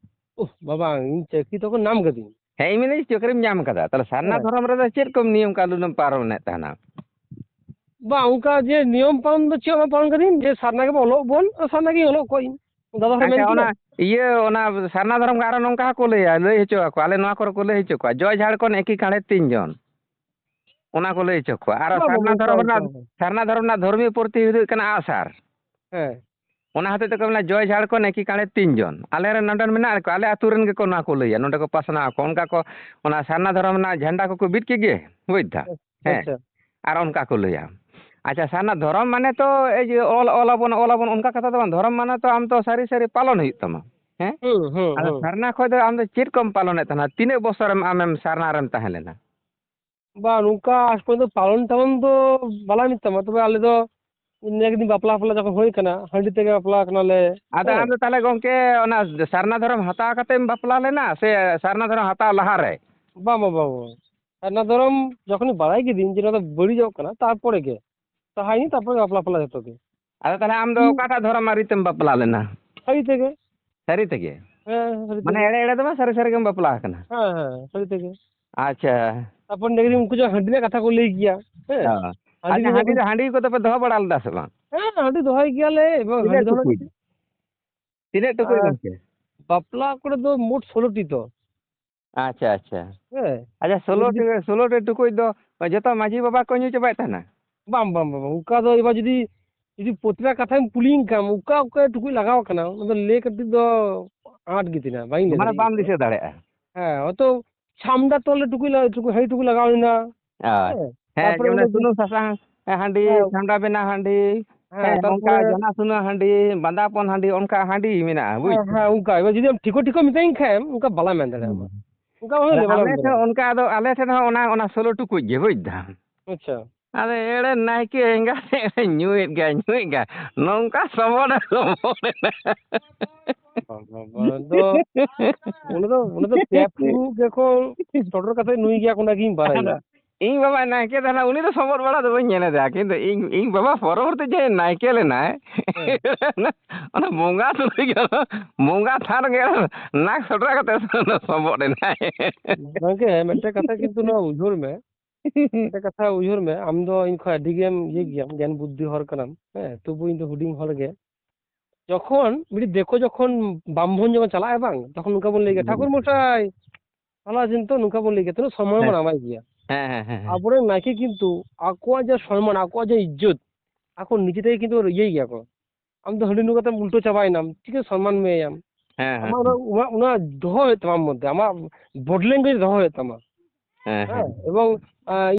ᱳᱦ, ᱵᱟᱵᱟ, ᱤᱧ ᱪᱟᱹᱠᱨᱤ ᱛᱚᱠᱷᱚᱱ ᱧᱟᱢ ᱠᱟᱹᱫᱟᱹᱧ᱾ ᱦᱮᱸ, ᱮᱢ ᱮᱞ ᱮ ᱪᱟᱹᱠᱨᱤᱢ ᱧᱟᱢ ᱠᱟᱫᱟ, ᱛᱟᱦᱚᱞᱮ ᱥᱟᱨᱱᱟ ᱦᱮᱸ᱾ ᱫᱷᱚᱨᱚᱢ ᱨᱮᱫᱚ ᱪᱮᱫ ᱠᱚᱢ ᱱᱤᱭᱚᱢ ᱠᱟᱹᱱᱩᱱᱮᱢ ᱯᱟᱨᱚᱢᱮᱫ ᱛᱟᱦᱮᱱᱟ? ᱵᱟᱝ, ᱚᱱᱠᱟ ᱡᱮ ᱱᱤᱭᱚᱢ ᱯᱟᱞᱚᱱ ᱫᱚ ᱪᱮᱫ ᱦᱚᱸ ᱵᱟᱝ ᱯᱟᱞᱚᱱ ᱠᱟᱹᱫᱟᱹᱧ, ᱡᱮ ᱥᱟᱨᱱᱟ ᱜᱮᱵᱚ ᱚᱞᱚᱜ ᱵᱚᱱ, ᱟᱨ ᱥᱟᱨᱱᱟ ᱜᱤᱧ ᱚᱞᱚᱜ ᱠᱚᱣᱟ ᱤᱧ᱾ ᱫᱟᱫᱟ ᱦᱚᱲ ᱢᱮᱱ ᱟᱪᱪᱷᱟ, ᱠᱮᱫᱟ᱾ ᱚᱱᱟ ᱤᱭᱟᱹ, ᱚᱱᱟ ᱥᱟᱨᱱᱟ ᱫᱷᱚᱨᱚᱢ ᱜᱮ ᱟᱨᱚ ᱱᱚᱝᱠᱟ ᱦᱚᱸᱠᱚ ᱞᱟᱹᱭᱟ, ᱞᱟᱹᱭ ᱦᱚᱪᱚ ᱟᱠᱚ, ᱟᱞᱮ ᱱᱚᱣᱟ ᱠᱚᱨᱮ ᱠᱚ ᱞᱟᱹᱭ ᱦᱚᱪᱚ ᱠᱚᱣᱟ, "ᱡᱚᱭ ᱡᱷᱟᱲᱠᱷᱚᱸᱰ ᱮᱠᱤ ᱠᱟᱬᱮ ᱛᱤᱱ ᱡᱚᱱ", ᱚᱱᱟ ᱠᱚ ᱞᱟᱹᱭ ᱦᱚᱪᱚ ᱠᱚᱣᱟ᱾ ᱟᱨᱚ ᱵᱟᱝ, ᱵᱟᱝ, ᱥᱟᱨᱱᱟ ᱚᱱᱠᱟ ᱫᱷᱚᱨᱚᱢ ᱨᱮᱱᱟᱜ, ᱵᱟᱝ᱾ ᱥᱟᱨᱱᱟ ᱫᱷᱚᱨᱚᱢ ᱨᱮᱱᱟᱜ ᱫᱷᱚᱨᱢᱤᱭᱚ ᱯᱨᱚᱛᱤᱠ ᱦᱩᱭᱩᱜ ᱠᱟᱱᱟ ᱟᱸᱜᱼᱥᱟᱨ᱾ ᱦᱮᱸ᱾ ᱚᱱᱟ ᱦᱚᱛᱮᱡ ᱛᱮᱠᱚ ᱢᱮᱱᱟ, "ᱡᱚᱭ ᱡᱷᱟᱲᱠᱷᱚᱸᱰ ᱮᱠᱤ ᱠᱟᱬᱮ ᱛᱤᱱ ᱡᱚᱱ", ᱟᱞᱮ ᱨᱮᱱ ᱱᱚᱰᱮᱱ ᱢᱮᱱᱟᱜ ᱠᱚᱣᱟ, ᱟᱞᱮ ᱟᱹᱛᱩ ᱨᱮᱱ ᱜᱮᱠᱚ ᱱᱚᱣᱟ ᱠᱚ ᱞᱟᱹᱭᱟ, ᱱᱚᱰᱮ ᱠᱚ ᱯᱟᱥᱱᱟᱣ ᱟᱠᱚ, ᱚᱱᱠᱟ ᱠᱚ, ᱚᱱᱟ ᱥᱟᱨᱱᱟ ᱫᱷᱚᱨᱚᱢ ᱨᱮᱱᱟᱜ ᱡᱷᱟᱱᱰᱟ ᱠᱚᱠᱚ ᱵᱤᱫ ᱠᱮᱫ ᱜᱮ, ᱵᱩᱡᱽ ᱫᱟ? ᱟᱪᱪᱷᱟ, ᱦᱮᱸ᱾ ᱟᱪᱪᱷᱟ᱾ ᱟᱨ ᱚᱱᱠᱟ ᱠᱚ ᱞᱟᱹᱭᱟ᱾ ᱟᱪᱪᱷᱟ, ᱥᱟᱨᱱᱟ ᱫᱷᱚᱨᱚᱢ ᱢᱟᱱᱮ ᱛᱚ ᱮᱭ ᱡᱮ ᱚᱞ, ᱚᱞ ᱟᱵᱚᱱ, ᱚᱞ ᱟᱵᱚᱱ, ᱚᱱᱠᱟ ᱠᱟᱛᱷᱟ ᱫᱚ ᱵᱟᱝ᱾ ᱫᱷᱚᱨᱚᱢ ᱢᱟᱱᱮ ᱛᱚ ᱟᱢ ᱫᱚ ᱥᱟᱹᱨᱤ ᱥᱟᱹᱨᱤ ᱯᱟᱞᱚᱱ ᱦᱩᱭᱩᱜ ᱛᱟᱢᱟ᱾ ᱦᱮᱸ? ᱦᱩᱸ, ᱦᱩᱸ, ᱟᱫᱚ ᱦᱩᱸ᱾ ᱥᱟᱨᱱᱟ ᱠᱷᱚᱡ ᱫᱚ ᱟᱢ ᱫᱚ ᱪᱮᱫ ᱠᱚᱢ ᱯᱟᱞᱚᱱᱮᱫ ᱛᱟᱦᱮᱱᱟ? ᱛᱤᱱᱟᱹᱜ ᱵᱚᱥᱚᱨᱮᱢ ᱟᱢᱮᱢ ᱥᱟᱨᱱᱟ ᱨᱮᱢ ᱛᱟᱦᱮᱸ ᱞᱮᱱᱟ? ᱵᱟᱝ, ᱱᱚᱝᱠᱟ ᱟᱡ ᱯᱚᱨᱡᱚᱱᱛᱚ ᱯᱟᱞᱚᱱ ᱴᱟᱞᱚᱱ ᱫᱚ ᱵᱟᱞᱟᱝ ᱢᱮᱛᱟᱢᱟ, ᱛᱚᱵᱮ ᱟᱞᱮ ᱫᱚ ᱱᱤᱭᱟᱹ ᱜᱮ ᱫᱤᱱ ᱵᱟᱯᱞᱟ ᱯᱷᱟᱯᱞᱟ ᱡᱚᱠᱷᱚᱱ ᱦᱩᱭ ᱠᱟᱱᱟ, ᱦᱟᱺᱰᱤ ᱛᱮᱜᱮ ᱵᱟᱯᱞᱟ ᱠᱟᱱᱟᱞᱮ᱾ ᱟᱫᱚ ᱦᱮᱸ᱾ ᱟᱢ ᱫᱚ ᱛᱟᱦᱚᱞᱮ ᱜᱚᱝᱠᱮ ᱚᱱᱟ ᱥᱟᱨᱱᱟ ᱫᱷᱚᱨᱚᱢ ᱦᱟᱛᱟᱣ ᱠᱟᱛᱮᱢ ᱵᱟᱯᱞᱟ ᱞᱮᱱᱟ ᱥᱮ ᱥᱟᱨᱱᱟ ᱫᱷᱚᱨᱚᱢ ᱦᱟᱛᱟᱣ ᱞᱟᱦᱟ ᱨᱮ? ᱵᱟᱝ, ᱵᱟᱝ, ᱵᱟᱝ, ᱵᱟᱝ᱾ ᱥᱟᱨᱱᱟ ᱫᱷᱚᱨᱚᱢ ᱡᱚᱠᱷᱚᱱᱤᱧ ᱵᱟᱲᱟᱭ ᱠᱤᱫᱤᱧ ᱡᱮ ᱱᱚᱣᱟ ᱫᱚ ᱵᱟᱹᱲᱤᱡᱚᱜ ᱠᱟᱱᱟ, ᱛᱟᱨᱯᱚᱨᱮ ᱜᱮ᱾ ᱛᱟᱦᱮᱸᱭᱮᱱ, ᱛᱟᱨᱯᱚᱨᱮ ᱵᱟᱯᱞᱟ ᱯᱷᱟᱯᱞᱟ ᱡᱚᱛᱚ ᱜᱮ᱾ ᱟᱫᱚ ᱛᱟᱦᱚᱞᱮ ᱟᱢ ᱫᱚ ᱦᱩᱸ᱾ ᱚᱠᱟᱴᱟᱜ ᱫᱷᱚᱨᱚᱢ ᱟᱹᱨᱤ ᱛᱮᱢ ᱵᱟᱯᱞᱟ ᱞᱮᱱᱟ? ᱥᱟᱹᱨᱤ ᱛᱮᱜᱮ᱾ ᱥᱟᱹᱨᱤ ᱛᱮᱜᱮ? ᱦᱮᱸ, ᱥᱟᱹᱨᱤ ᱢᱟᱱᱮ ᱛᱮᱜᱮ᱾ ᱮᱲᱮ ᱮᱲᱮ ᱫᱚ ᱵᱟᱝ, ᱥᱟᱹᱨᱤ ᱥᱟᱹᱨᱤ ᱜᱮᱢ ᱵᱟᱯᱞᱟ ᱟᱠᱟᱱᱟ? ᱦᱮᱸ, ᱦᱮᱸ, ᱥᱟᱹᱨᱤ ᱛᱮᱜᱮ᱾ ᱟᱪᱪᱷᱟ᱾ ᱛᱟᱨᱯᱚᱨ ᱱᱮᱜᱮ ᱩᱱᱠᱩ ᱡᱟᱦᱟᱸ ᱦᱟᱺᱰᱤ ᱨᱮᱱᱟᱜ ᱠᱟᱛᱷᱟ ᱠᱚ ᱞᱟᱹᱭ ᱜᱮᱭᱟ, ᱦᱮᱸ? ᱦᱮᱸ᱾ ᱦᱟᱺᱰᱤ ᱟᱪᱪᱷᱟ, ᱨᱮᱱᱟᱜ ᱦᱟᱺᱰᱤ ᱠᱚ ᱫᱚ, ᱦᱟᱺᱰᱤ ᱠᱚᱫᱚ ᱯᱮ ᱫᱚᱦᱚ ᱵᱟᱲᱟ ᱞᱮᱫᱟ ᱥᱮ ᱵᱟᱝ? ᱦᱮᱸ, ᱦᱟᱺᱰᱤ ᱫᱚᱦᱚᱭ ᱜᱮᱭᱟᱞᱮ, ᱮᱵᱚᱝ ᱛᱤᱱᱟᱹᱜ ᱦᱟᱺᱰᱤ ᱫᱚᱦᱚ ᱴᱩᱠᱩᱡ? ᱞᱟᱹᱜᱤᱫ ᱛᱤᱱᱟᱹᱜ ᱴᱩᱠᱩᱡ ᱟᱨ ᱜᱚᱝᱠᱮ? ᱵᱟᱯᱞᱟ ᱠᱚᱨᱮ ᱫᱚ ᱢᱳᱴ ᱥᱳᱞᱳ ᱴᱤ ᱛᱚ᱾ ᱟᱪᱪᱷᱟ, ᱟᱪᱪᱷᱟ᱾ ᱦᱮᱸ᱾ ᱟᱪᱪᱷᱟ, ᱥᱳᱞᱳ ᱴᱤ, ᱥᱳᱞᱳ ᱴᱤ ᱴᱩᱠᱩᱡ ᱫᱚ ᱡᱚᱛᱚ ᱢᱟᱹᱡᱷᱤ ᱵᱟᱵᱟ ᱠᱚ ᱧᱩ ᱪᱟᱵᱟᱭᱮᱫ ᱛᱟᱦᱮᱱᱟ? ᱵᱟᱝ, ᱵᱟᱝ, ᱵᱟᱝ, ᱵᱟᱝ᱾ ᱚᱱᱠᱟ ᱫᱚ ᱮᱵᱟᱨ ᱡᱩᱫᱤ, ᱡᱩᱫᱤ ᱯᱨᱚᱛᱤᱴᱟ ᱠᱟᱛᱷᱟᱢ ᱠᱩᱞᱤᱭᱤᱧ ᱠᱷᱟᱱ, ᱚᱠᱟ, ᱚᱠᱟ ᱴᱩᱠᱩᱡ ᱞᱟᱜᱟᱣ ᱠᱟᱱᱟ, ᱚᱱᱟ ᱫᱚ ᱞᱟᱹᱭ ᱠᱟᱛᱮ ᱫᱚ ᱟᱸᱴ ᱜᱮ ᱛᱤᱧᱟ, ᱵᱟᱹᱧ ᱞᱟᱹᱭ ᱢᱟᱱᱮ ᱫᱟᱲᱮᱭᱟᱜ ᱵᱟᱢ ᱠᱟᱱᱟ᱾ ᱫᱤᱥᱟᱹ ᱫᱟᱲᱮᱭᱟᱜᱼᱟ? ᱦᱮᱸ, ᱦᱚᱭᱛᱳ ᱪᱷᱟᱢᱰᱟ ᱛᱚᱞ ᱨᱮ ᱴᱩᱠᱩᱡ ᱞᱟᱜᱟᱣ, ᱴᱩᱠᱩᱡ, ᱦᱟᱺᱰᱤ ᱴᱩᱠᱩᱡ ᱞᱟᱜᱟᱣ ᱞᱮᱱᱟ᱾ ᱟᱨ ᱦᱮᱸ, ᱦᱮᱸ, ᱛᱟᱨᱯᱚᱨᱮ ᱡᱮ ᱚᱱᱟ ᱚᱱᱮ ᱫᱚ ᱥᱩᱱᱩᱢ ᱥᱟᱥᱟᱝ ᱦᱟᱺᱰᱤ, ᱦᱮᱸ᱾ ᱪᱷᱟᱢᱰᱟ ᱵᱮᱱᱟᱣ ᱦᱟᱺᱰᱤ, ᱦᱮᱸ, ᱦᱮᱸ, ᱚᱱᱠᱟ ᱛᱟᱨᱯᱚᱨᱮ ᱡᱚᱱᱟ ᱥᱩᱱᱩ ᱦᱟᱺᱰᱤ, ᱵᱟᱸᱫᱟᱯᱚᱱ ᱦᱟᱺᱰᱤ, ᱚᱱᱠᱟ ᱦᱟᱺᱰᱤ ᱢᱮᱱᱟᱜᱼᱟ, ᱵᱩᱡᱽ ᱦᱮᱸ, ᱫᱟᱢ? ᱦᱮᱸ, ᱚᱱᱠᱟ᱾ ᱮᱵᱟᱨ ᱡᱩᱫᱤ ᱟᱢ ᱴᱷᱤᱠᱚ ᱴᱷᱤᱠᱚ ᱢᱮᱛᱟᱹᱧ ᱠᱷᱟᱱ, ᱚᱱᱠᱟ ᱵᱟᱞᱟ ᱢᱮᱱ ᱫᱟᱲᱮᱭᱟᱢᱟ᱾ ᱦᱩᱸ᱾ ᱚᱱᱠᱟ ᱦᱚᱸ ᱟᱫᱚ ᱞᱟᱹᱭ ᱵᱟᱞᱟ ᱟᱞᱮ ᱢᱮᱱ ᱴᱷᱮᱱ ᱫᱟᱲᱮᱭᱟᱢᱟ᱾ ᱚᱱᱠᱟ, ᱟᱫᱚ ᱟᱞᱮ ᱴᱷᱮᱱ ᱦᱚᱸ ᱚᱱᱟ, ᱚᱱᱟ ᱥᱳᱞᱳ ᱴᱩᱠᱩᱡ ᱜᱮ, ᱵᱩᱡᱽ ᱫᱟᱢ? ᱟᱪᱪᱷᱟ᱾ ᱟᱫᱚ ᱮᱲᱮ ᱱᱟᱭᱠᱮ ᱮᱸᱜᱟᱛ ᱧᱩᱭᱮᱫ ᱜᱮᱭᱟ, ᱧᱩᱭᱮᱫ ᱜᱮᱭᱟ, ᱱᱚᱝᱠᱟ ᱥᱚᱢᱚᱭ ᱨᱮ ᱥᱚᱢᱚᱭ ᱨᱮ᱾ ᱵᱟᱵᱟ, ᱵᱟᱵᱟ, ᱫᱚ, ᱩᱱᱤ ᱫᱚ, ᱩᱱᱤ ᱫᱚ ᱯᱮ ᱯᱷᱩᱲᱩᱜ ᱜᱮᱠᱚ ᱪᱚᱰᱚᱨ ᱠᱟᱛᱮ ᱱᱩᱭ ᱜᱮᱭᱟ, ᱚᱱᱟ ᱜᱤᱧ ᱵᱟᱲᱟᱭᱟ᱾ ᱟᱫᱚ ᱤᱧ ᱵᱟᱵᱟ ᱱᱟᱭᱠᱮ ᱛᱟᱦᱮᱱᱟ, ᱩᱱᱤ ᱫᱚ ᱥᱚᱵᱚᱫ ᱵᱟᱲᱟ ᱫᱚ ᱵᱟᱹᱧ ᱧᱮᱞ ᱮᱫᱟ, ᱠᱤᱱᱛᱩ ᱤᱧ, ᱤᱧ ᱵᱟᱵᱟ ᱯᱚᱨᱚᱵᱚᱨᱛᱤ ᱡᱮ ᱱᱟᱭᱠᱮ ᱞᱮᱱᱟᱭ, ᱦᱮᱸ᱾ ᱚᱱᱟ ᱵᱚᱸᱜᱟ ᱛᱩᱞᱩᱡ ᱜᱮ, ᱵᱚᱸᱜᱟ ᱛᱷᱟᱱ ᱨᱮᱜᱮ ᱱᱟᱠ ᱥᱚᱴᱨᱟ ᱠᱟᱛᱮ ᱥᱚᱵᱚᱫ ᱮᱱᱟᱭ᱾ ᱜᱚᱝᱠᱮ, ᱢᱤᱫᱴᱮᱱ ᱠᱟᱛᱷᱟ ᱠᱤᱱᱛᱩ ᱱᱚᱣᱟ ᱩᱭᱦᱟᱹᱨ ᱢᱮ, ᱢᱤᱫᱴᱮᱱ ᱠᱟᱛᱷᱟ ᱩᱭᱦᱟᱹᱨ ᱢᱮ, ᱟᱢ ᱫᱚ ᱤᱧ ᱠᱷᱚᱱ ᱟᱹᱰᱤ ᱜᱮᱢ ᱤᱭᱟᱹ ᱜᱮᱭᱟᱢ, ᱜᱮᱭᱟᱱ ᱵᱩᱫᱽᱫᱷᱤ ᱦᱚᱲ ᱠᱟᱱᱟᱢ, ᱦᱮᱸ, ᱛᱚᱵᱩ ᱤᱧ ᱫᱚ ᱦᱩᱰᱤᱧ ᱦᱚᱲ ᱜᱮ᱾ ᱡᱚᱠᱷᱚᱱ ᱢᱤᱫᱴᱤᱡ ᱫᱤᱠᱩ ᱡᱚᱠᱷᱚᱱ ᱵᱟᱢᱵᱷᱚᱱ ᱡᱚᱠᱷᱚᱱ ᱪᱟᱞᱟᱜ ᱟᱭ ᱵᱟᱝ, ᱛᱚᱠᱷᱚᱱ ᱱᱚᱝᱠᱟ ᱵᱚᱱ ᱞᱟᱹᱭ ᱜᱮᱭᱟ, ᱦᱩᱸ᱾ "ᱴᱷᱟᱹᱠᱩᱨ ᱢᱚᱥᱟᱭ, ᱵᱷᱟᱞᱚ ᱟᱪᱷᱮᱱ ᱛᱚ?" ᱱᱚᱝᱠᱟ ᱵᱚᱱ ᱞᱟᱹᱭ ᱜᱮᱭᱟ, ᱛᱤᱱᱟᱹᱜ ᱥᱚᱢᱢᱟᱱ ᱵᱚᱱ ᱦᱮᱸ᱾ ᱮᱢᱟᱭ ᱜᱮᱭᱟ᱾ ᱦᱮᱸ, ᱦᱮᱸ, ᱦᱮᱸ, ᱦᱮᱸ᱾ ᱟᱵᱚᱨᱮᱱ ᱱᱟᱭᱠᱮ ᱠᱤᱱᱛᱩ ᱟᱠᱚᱣᱟᱜ ᱡᱮ ᱥᱚᱢᱢᱟᱱ, ᱟᱠᱚᱣᱟᱜ ᱡᱮ ᱤᱡᱽᱡᱚᱛ, ᱟᱠᱚ ᱱᱤᱡᱮ ᱛᱮᱜᱮ ᱠᱤᱱᱛᱩ ᱤᱭᱟᱹᱭ ᱜᱮᱭᱟ ᱠᱚ᱾ ᱟᱢ ᱫᱚ ᱦᱟᱺᱰᱤ ᱧᱩ ᱠᱟᱛᱮᱢ ᱩᱞᱴᱟᱹ ᱪᱟᱵᱟᱭᱮᱱᱟᱢ, ᱪᱤᱠᱟᱹ ᱥᱚᱢᱢᱟᱱ ᱢᱮᱭᱟᱢ? ᱦᱮᱸ, ᱦᱮᱸ, ᱟᱢᱟᱜ ᱚᱱᱟ, ᱦᱮᱸ᱾ ᱚᱱᱟ, ᱚᱱᱟ ᱫᱚᱦᱚ ᱦᱩᱭᱩᱜ ᱛᱟᱢᱟ ᱟᱢ ᱢᱚᱫᱽᱫᱷᱮ, ᱟᱢᱟᱜ body language ᱫᱚᱦᱚ ᱦᱩᱭᱩᱜ ᱛᱟᱢᱟ᱾ ᱦᱮᱸ, ᱦᱮᱸ᱾ ᱦᱮᱸ, ᱮᱵᱚᱝ, ᱟᱸ,